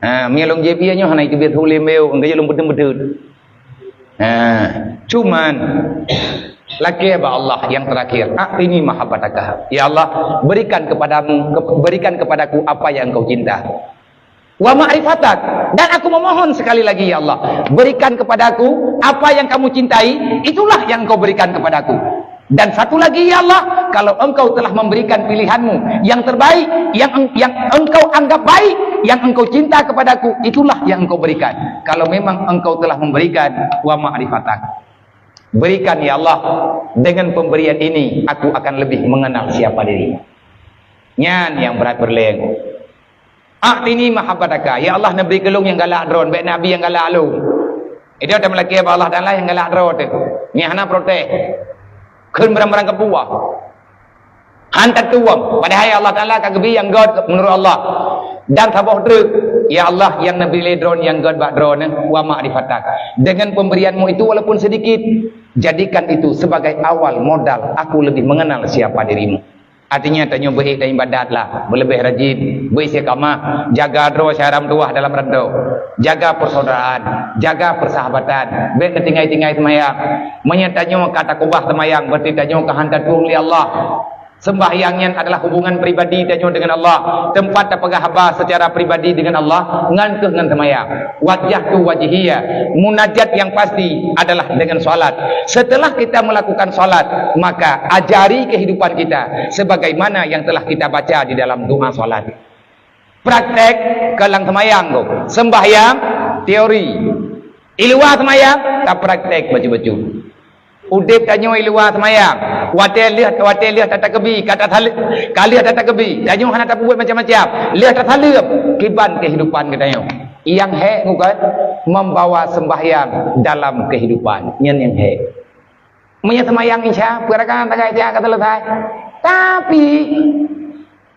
Ha, meunyoe lôn jép ié nyoe hana teubiet su lé mbeu, engkau lôn beuteuet-beuteuet. Ha, cuman lakée bak Allah yang terakhir, "A'tini mahabbataka." Ya Allah, berikan kepadamu, ke-, berikan kepadaku apa yang engkau cinta. "Wa ma'rifatak," dan aku memohon sekali lagi, ya Allah, berikan kepadaku apa yang kamu cintai, itulah yang engkau berikan kepadaku. Dan satu lagi, ya Allah, kalau engkau telah memberikan pilihanmu yang terbaik, yang eng-, yang engkau anggap baik, yang engkau cinta kepadaku, itulah yang engkau berikan. Kalau memang engkau telah memberikan, "Wa ma'rifatak." Berikan, ya Allah, dengan pemberian ini, aku akan lebih mengenal siapa dirimu. Nyan nyang brat peureulée. "A'tini mahabbataka." Ya Allah, neubri keu lôn nyang galak droe, bék nabi nyang galak lôn. Itu ada melaki bak Allah Taala nyang galak droe teuh. Nyang hana protes. Kheun barang-barang keubuah. Han tatueng. Padahai Allah Taala ka geubi nyang gét meunurot Allah. Dan saboh treuk, ya Allah, nyang neubri lé droe nyang gét bak droeneuh, "Wa ma'rifatak." Dengan pemberianmu itu walaupun sedikit, jadikan itu sebagai awal modal aku lebih mengenal siapa dirimu. Artinya, tanyoe beu-ék dan ibadat lah, beuleubeh rajin, beu-istiqamah, jaga droe syedara meutuwah dalam rantau, jaga persaudaraan, jaga persahabatan, bék neutinggai-tinggai seumayang. Meunyoe tanyoe ka takubah seumayang, berarti tanyoe ka han tatueng lé Allah. Sembahyang nyan adalah hubungan pribadi tanyoe dengan Allah, tempat tapeugah haba secara pribadi dengan Allah, ngan keuh ngon seumayang. Wajjahtu wajhiya, munajat yang pasti adalah dengan salat. Setelah kita melakukan salat, maka ajari kehidupan kita sebagaimana yang telah kita baca di dalam doa salat. Praktek keu lam seumayang tu, sembahyang teori. Iluwa seumayang, tapraktek bacut-bacut. Udeb tanyoe iluwa seumayang. Watée lheueh, watée lheueh tatakeubi, ka tasaleuem, ka lheueh tatakeubi. Tanyoe hana tapeubuet macam-macam. Lheueh tasaleuem, kiban kehidupan geutanyoe. Nyang hék bukan membawa sembahyang dalam kehidupan. Nyan nyang hék. Meunyoe seumayang Isya, peue rakan tagai Isya ka selesai. Tapi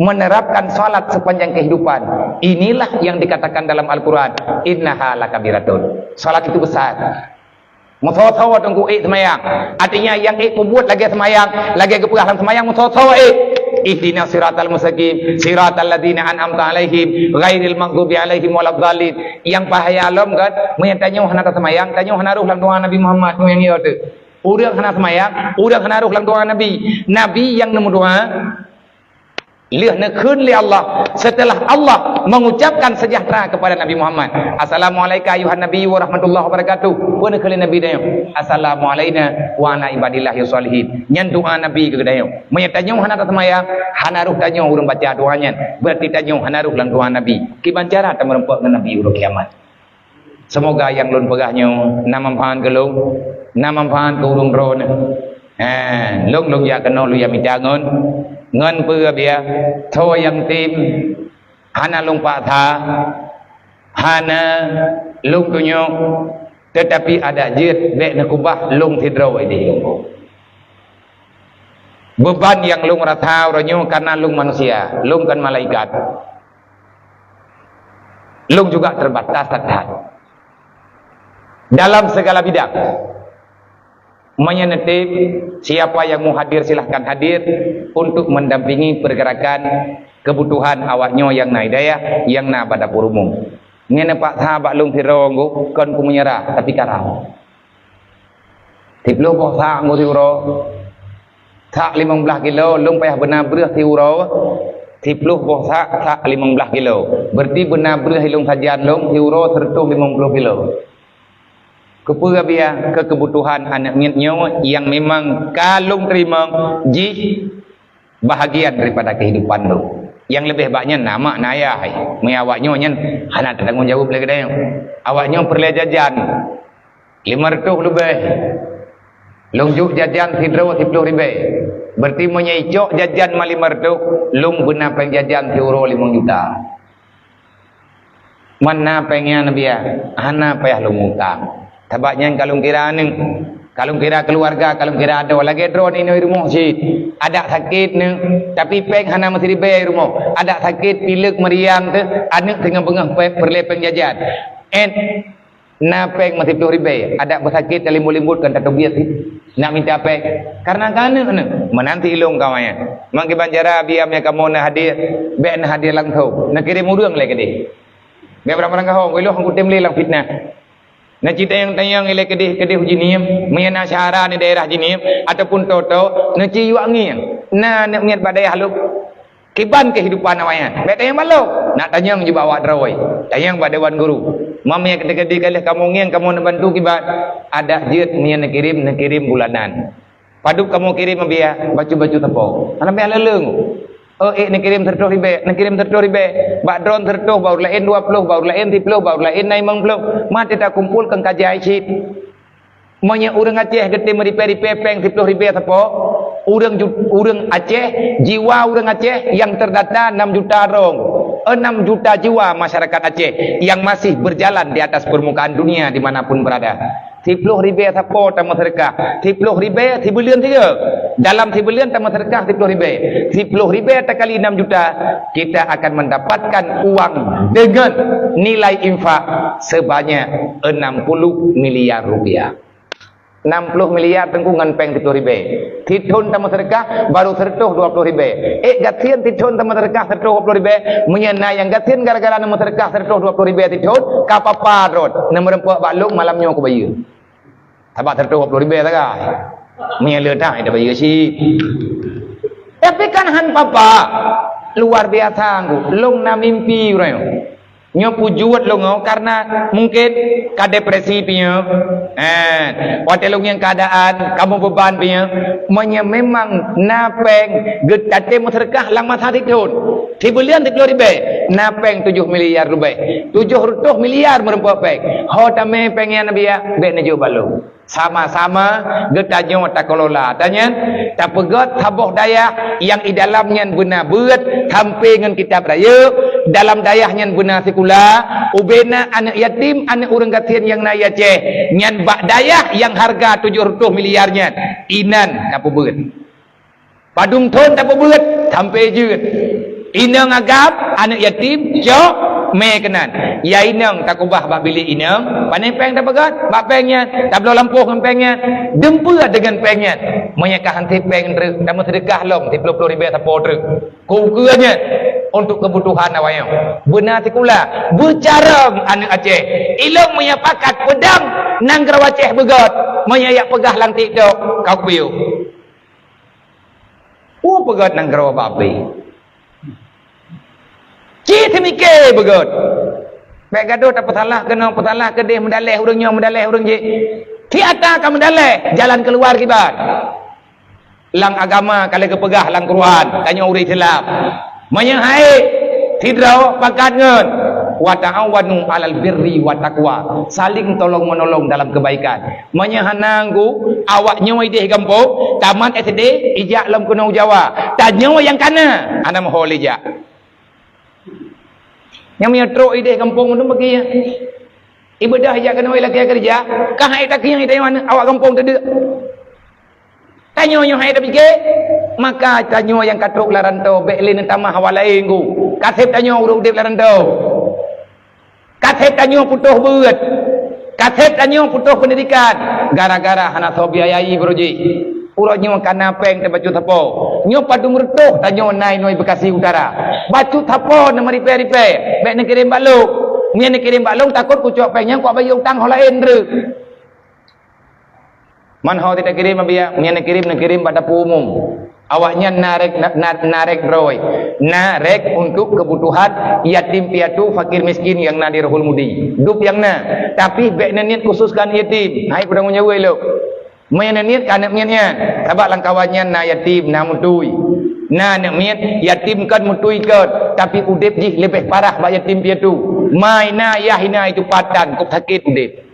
menerapkan salat sepanjang kehidupan, inilah yang dikatakan dalam Al-Quran, "Innaha lakabiratun." Salat itu besar. Meusoe-soe teungku ék seumayang. Artinya, nyang ék peubuet lagée seumayang, lagée geupeugah lam seumayang, meusoe-soe ék. Ihdinas siratal mustaqim, siratal ladzina an'amta 'alaihim, ghairil maghdubi 'alaihim waladdallin. Nyang bahaya lom kan, meunyo tanyoe hana taseumayang, tanyoe hana rhoh lam doa Nabi Muhammad, nyoe nyang yo teuh. Ureuëng hana seumayang, ureuëng hana rhoh lam doa Nabi. Nabi nyang neumeudoa, lheueh neukheun lé Allah, setelah Allah mengucapkan sejahtera kepada Nabi Muhammad, "Assalamualaika ayuhan Nabi wa rahmatullahi wabarakatuh." Peue neukheun lé Nabi tanyoe? "Assalamu alaina wa ala ibadillahis shalihin." Nyan doa Nabi keu geutanyoe. Meunyo tanyoe hana taseumayang, hana rhoh tanyoe ureuëng baca doa nyan, berarti tanyoe hana rhoh lam doa Nabi. Kiban cara tameureumpok ngon Nabi uroe kiamat. Seumoga nyang lôn peugah nyoe na manfaat keu lôn, na manfaat keu ureuëng droeneuh. Ha, lôn, lôn jak keunoe lôn jak mita ngon, ngon peue biya, tho nyang tem, hana lôn paksa, hana lôn tunyok, teutapi adak jeuet bék neukubah lôn sidroe idéh lôn. Beuban nyang lôn rasa uroe nyoe kareuna lôn manusia, lôn kon malaikat. Lôn juga terbatas that-that dalam segala bidang. Meunyoe neutém, siapa yang mau hadir, silahkan hadir untuk mendampingi pergerakan kebutuhan awaknyoe nyang na di dayah, nyang na bak dapur umum. Nyan neupaksa bak lôn sidroe nyoe, kon keu meunyeurah, tapi karam. Siploh boh sak ngon siuroe. Sak limong blaih kilo, lôn payah beuna breueh siuroe. Siploh boh sak, sak limong blaih kilo. Berarti beuna breueh ilong sajan lôn siuroe seratus limong puluh kilo. Keupeue biya? Keu keubutuhan aneuk miet nyoe nyang memang ka lôn teurimong jih bahagian daripada kehidupan lôn. Nyang leubeh bak nyan na mak na ayah hai. Meunyo awaknyoe nyan hana teutanggong jaweueb lé geutanyoe. Awaknyoe peureulée jajan lima reutôh leubeh. Lôn jok jajan sidroe siploh ribée. Berarti meunyo icok jajan ma lima reutôh, lôn beuna péng jajan siuroe limong juta. Man na péng nyan biya, hana payah lôn utang. Sabab nyan ka lôn kira aneuk, ka lôn kira keuluwarga, ka lôn kira adoe. Lagée droeneuh inoe rumoh cit, adak sakét neuh, tapi péng hana meusiribée rumoh. Adak sakét, pileuk, meuriang teuh, aneuk teungoh beungoh pé-, peureulée péng jajan. Ét, na péng meusiploh ribée, adak beusakét talimbot-limbot kon tateubiet cit. Nak mita péng, kareuna ka aneuk-aneuk, meunan ti ilong ka awaknyan. Mangkeubang cara biya meunyo kamoe na hadiah, bék na hadiah langsong, neukirém ureuëng lé keudeh. Bék barang-barang gahong, ilong han kutem lé lam fitnah. Na cit tanyong-tanyong ilée keudeh-keudeh uji niem, meunyo na syedara di daerah jiniem ataupun toe-toe, neuci yuak ngieng. Na aneuk miet bak dayah lôn. Kiban kehidupan awaknyan. Bék tanyong bak lôn, nak tanyong jih bak awak droe. Tanyong bak dewan guru. Meunyo keudeh-keudeh ka lheueh kamoe ngieng, kamoe neubantu kiban. Adak jeuet meunyo neukirém, neukirém bulanan. Padub kamoe kirém biya, bacut-bacut sapo. Hana payah leuleung. Oh, ék neukirém seratus ribée, neukirém seratus ribée. Bak droen seratus, bak ureuëng laén dua ploh, bak ureuëng laén siploh, bak ureuëng laén na limong ploh. Maté takumpol keu kajai cit. Meunyo ureuëng Aceh geutem ribée-ribée péng siploh ribée sapo, ureuëng ju-, ureuëng Aceh, jiwa ureuëng Aceh nyang terdata enam juta droe. Enam juta jiwa masyarakat Aceh yang masih berjalan di atas permukaan dunia di mana pun berada. Siploh ribée sapo tameuseudeukah? Siploh ribée sibuleuen sigoe. Dalam sibuleuen tameuseudeukah siploh ribée. Siploh ribée takali enam juta, kita akan mendapatkan uang dengan nilai infak sebanyak enam puluh miliar rupiah. Enam puluh miliar teungku ngon péng siploh ribée. Sithon tameuseudeukah baru seratus dua puluh ribée. Ék gasien sithon tameuseudeukah seratus dua puluh ribée, meunyo na nyang gasien gara-gara tameuseudeukah seratus dua puluh ribée sithon, ka papa droe. Neumeureumpok bak lôn malam nyoe kubayeue. Sabab seratus dua puluh ribée sagai. Meunyo le that, ida bayeue cit. Tapi kan han papa. Luar biasa teungku. Lôn na mimpi uroe nyoe. Nyoe peue jeuet lôn nyoe, karena mungkin ka depresi piye. Eh, watée lôn ngieng keadaan, kamoe beuban piye. Meunyo memang na péng, geutatém meuseudeukah lam masa sithon. Sibuleuen siploh ribée, na péng tujoh miliar ribée. Tujoh reutôh miliar meureumpok péng. Ho tamé péng nyan biya, bék neujok bak lôn. Sama-sama geutanyoe takelola. Tanyan, tapeugét saboh dayah nyang i dalam nyan beuna beuet sampoe ngon kitab rayeuk, dalam dayah nyan beuna sikula, ubena aneuk yatim, aneuk ureuëng gasien nyang na i Aceh, nyan bak dayah nyang hareuga tujoh reutôh miliar nyan, inan tapeubeuet. Padum thon tapeubeuet sampoe jeuet. Inong agam, aneuk yatim, cok, Mé keunan, ya inong takubah bak bilék inong, pane péng tapeugöt, bak péng nyan, tabloe lampôh ngon péng nyan, dumpeue deungon péng nyan. Meunyo ka han sép péng treuk, tameuseudeukah lom siplôh plôh ribèe sapo treuk. Keu ukeue nyan, untuk keubutuhan awaknyan. Beuna sikula, beucarông aneuk Aceh. Ilong meunyo pakat peudong nanggroe Aceh beugöt, meunyo jak peugah lam TikTok, ka kupiôh. Peue peugöt nanggroe bak api? Cit teumike beugöt. Bèk gadoh tapeusalah keunoe, peusalah keudeh, meudaleh ureueng nyoe, meudaleh ureueng jéh. Cit ata ka meudaleh, jalan keuluar kiban. Lam agama ka lheueh geupeugah lam Quran, tanyoe ureueng Islam. Meunyoe hai sidroe pakat ngon, "Wa ta'awanu 'alal birri wa taqwa", saling tolong-menolong dalam kebaikan. Meunyoe hana ngu, awak nyoe ideh gampông, tamat S D, ijak lom keunoe Jawa. Tanyoe nyang kana, hana meuho lé jak. Nyang meunyoe trok ideh gampông tu bagi ya. Ibeudôh ijak keunoe lakèe keureuja, ka hai takieng itanyoe awak gampông teudeuk. Tanyoe nyoe hai tapike, maka tanyoe nyang ka trok lam rantau bèk lé neutamah awak laén ku. Ka sép tanyoe ureueng udép lam rantau. Ka sép tanyoe putôh beuet. Ka sép tanyoe putôh peundidikan gara-gara hana soe biayai baroe jih. Uroe nyoe ka na péng teuh bacut sapo. Nyoe padum reutôh tanyoe na inoe Bekasi Utara. Bacut sapo neumeuripèe-ripèe, bèk neukirém bak lôn. Meunyo neukirém bak lôn, takot kucok péng nyan kubayeue utang ho laén treuk. Man ho teuh takirém, Abiya, meunyo neukirém, neukirém bak dapur umum. Awaknyan na rek, na, na, na rek droe. Na rek untuk kebutuhan yatim piatu, fakir miskin nyang na di Rohul Mudi. Dub nyang na. Tapi bèk neuniet khusus keu yatim. Hai peudong nyoe lôn. Meunyo neuniet keu aneuk miet nyan. Sabab lam kawan nyan na yatim, na mutui. Na aneuk miet, yatim kon, mutui kon. Tapi udép jih leubeh parah bak yatim piatu. Ma na yah na itu patan, kok sakét udép.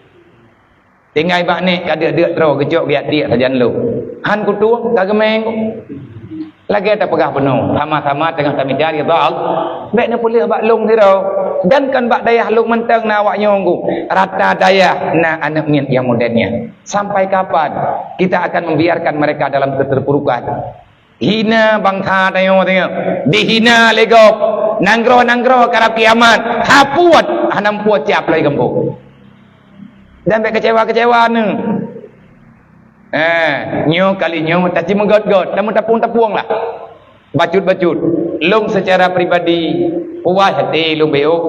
Tinggai bak nek ka deuk-deuk troe geucok geujak tiek sajan lôn. Han kutueng ka geumeng. Lagèe tapeugah bunoe, sama-sama teungoh tamita ridha Allah. Bèk neupeuleueh bak lôn sidroe. Dan kon bak dayah lôn mantong na awak nyoe ku. Rata dayah na aneuk miet nyang model nyan. Sampai kapan kita akan membiarkan mereka dalam keterpurukan? Hina bansa tanyoe, tanyoe. Dihina lé gob. Nanggroe-nanggroe karab kiamat. Hapot hana muphom siap lom gampông. Dan bèk kecewa-kecewa neuh. Eh, nyoe kali nyoe taci meugöt-göt, dan meutapong-tapong lah. Bacut-bacut. Lôn secara pribadi, puas até lôn beuh.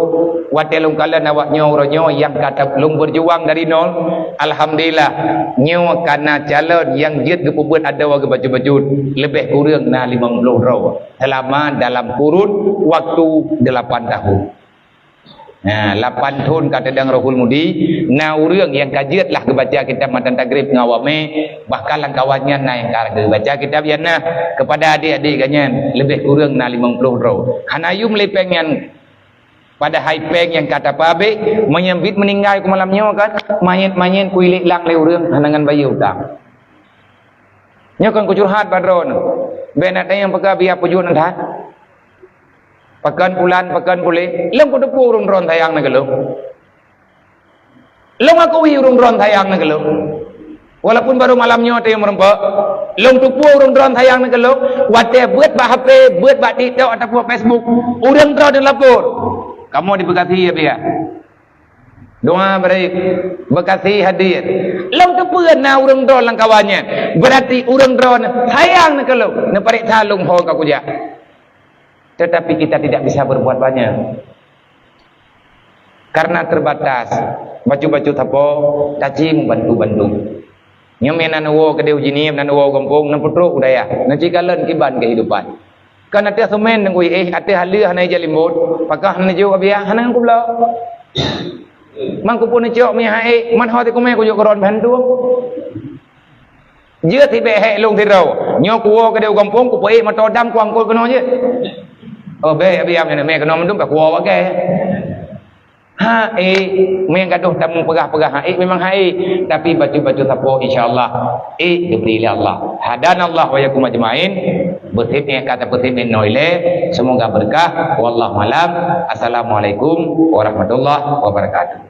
Watèe lôn kalon awak nyoe uroe nyoe nyang ka ta-, lôn berjuang dari nol. Alhamdulillah, nyoe ka na calon nyang jeuet geupeubeuet adoe geubacut-bacut, leubeh kureueng na limong ploh droe selama dalam kurun waktu delapan tahun. Nah, lapan thon ka teudong Rohul Mudi, na ureueng nyang ka jeuet lah geubaca kitab Matan Tagrib ngon awak mé, bahkan lam kawan nyan na nyang ka geubaca kitab nyan na. Kepada adik-adik geuh nyan, leubeh kureueng na limong ploh droe. Hana yum lé péng nyan, padahai péng nyang ka tapeuabéh, meunyo bit meuninggai ku malam nyoe kan, manyét-manyét ku ilék lang lé ureueng, hana ngon bayeue utang. Nyoe kan kucurhat bak droeneuh. Bèk na tanyong peugah biya peujeuet nan that. Pakon pulan, pakon puléh, lôn kuteupeu ureueng droeneuh sayang na keu lôn. Lôn akui ureueng droeneuh sayang na keu lôn. Walaupun barô malam nyoe teuh meureumpok, lôn teupeu ureueng droeneuh sayang na keu lôn. Watèe beuet bak H P, beuet bak TikTok ataupun bak Facebook, ureueng droeneuh lapor. Kamoe di Bekasi ya, biya. Doa bri, Bekasi hadir. Lôn teupeu na ureueng droeneuh lam kawan nyan. Berarti ureueng droeneuh sayang na keu lôn. Neupareksa lôn ho ka kujak. Tetapi kita tidak bisa berbuat banyak. Karena terbatas. Bacut-bacut sapo, taci meubantu-bantu. Nyoe meunan woe keudéh u Jeunieb, nan woe u gampông, nan peutrok u dayah. Nan cit kalon kiban keuhidupan. Kan ateueh seumén teungku éh, ateueh haleueh hana ija limbot, pakah hana jok abiah, hana ngon kubloe. Man kupeuneuk cok mie hai, man ho teukumé kujok keurot bantu. Jeuet sibèk hék lôn sidroe. Nyoe kuwoe keudéh u gampông, kupeuék moto dam kuangkot keunoe jeuet. Oh, bèk abiah nyan mé keunoe mandum ka kuwoe wagai. Ha, ék, meunan gadoh tamu peugah-peugah ha, ék memang ha, ék. Tapi bacut-bacut sapo, insya Allah, ék geubri lé Allah. Hadanallah wa iyyakum ajmain. Beusép nyang ka tapeusép nyoe ilèe, semoga berkah. Wallahu a'lam. Assalamualaikum warahmatullahi wabarakatuh.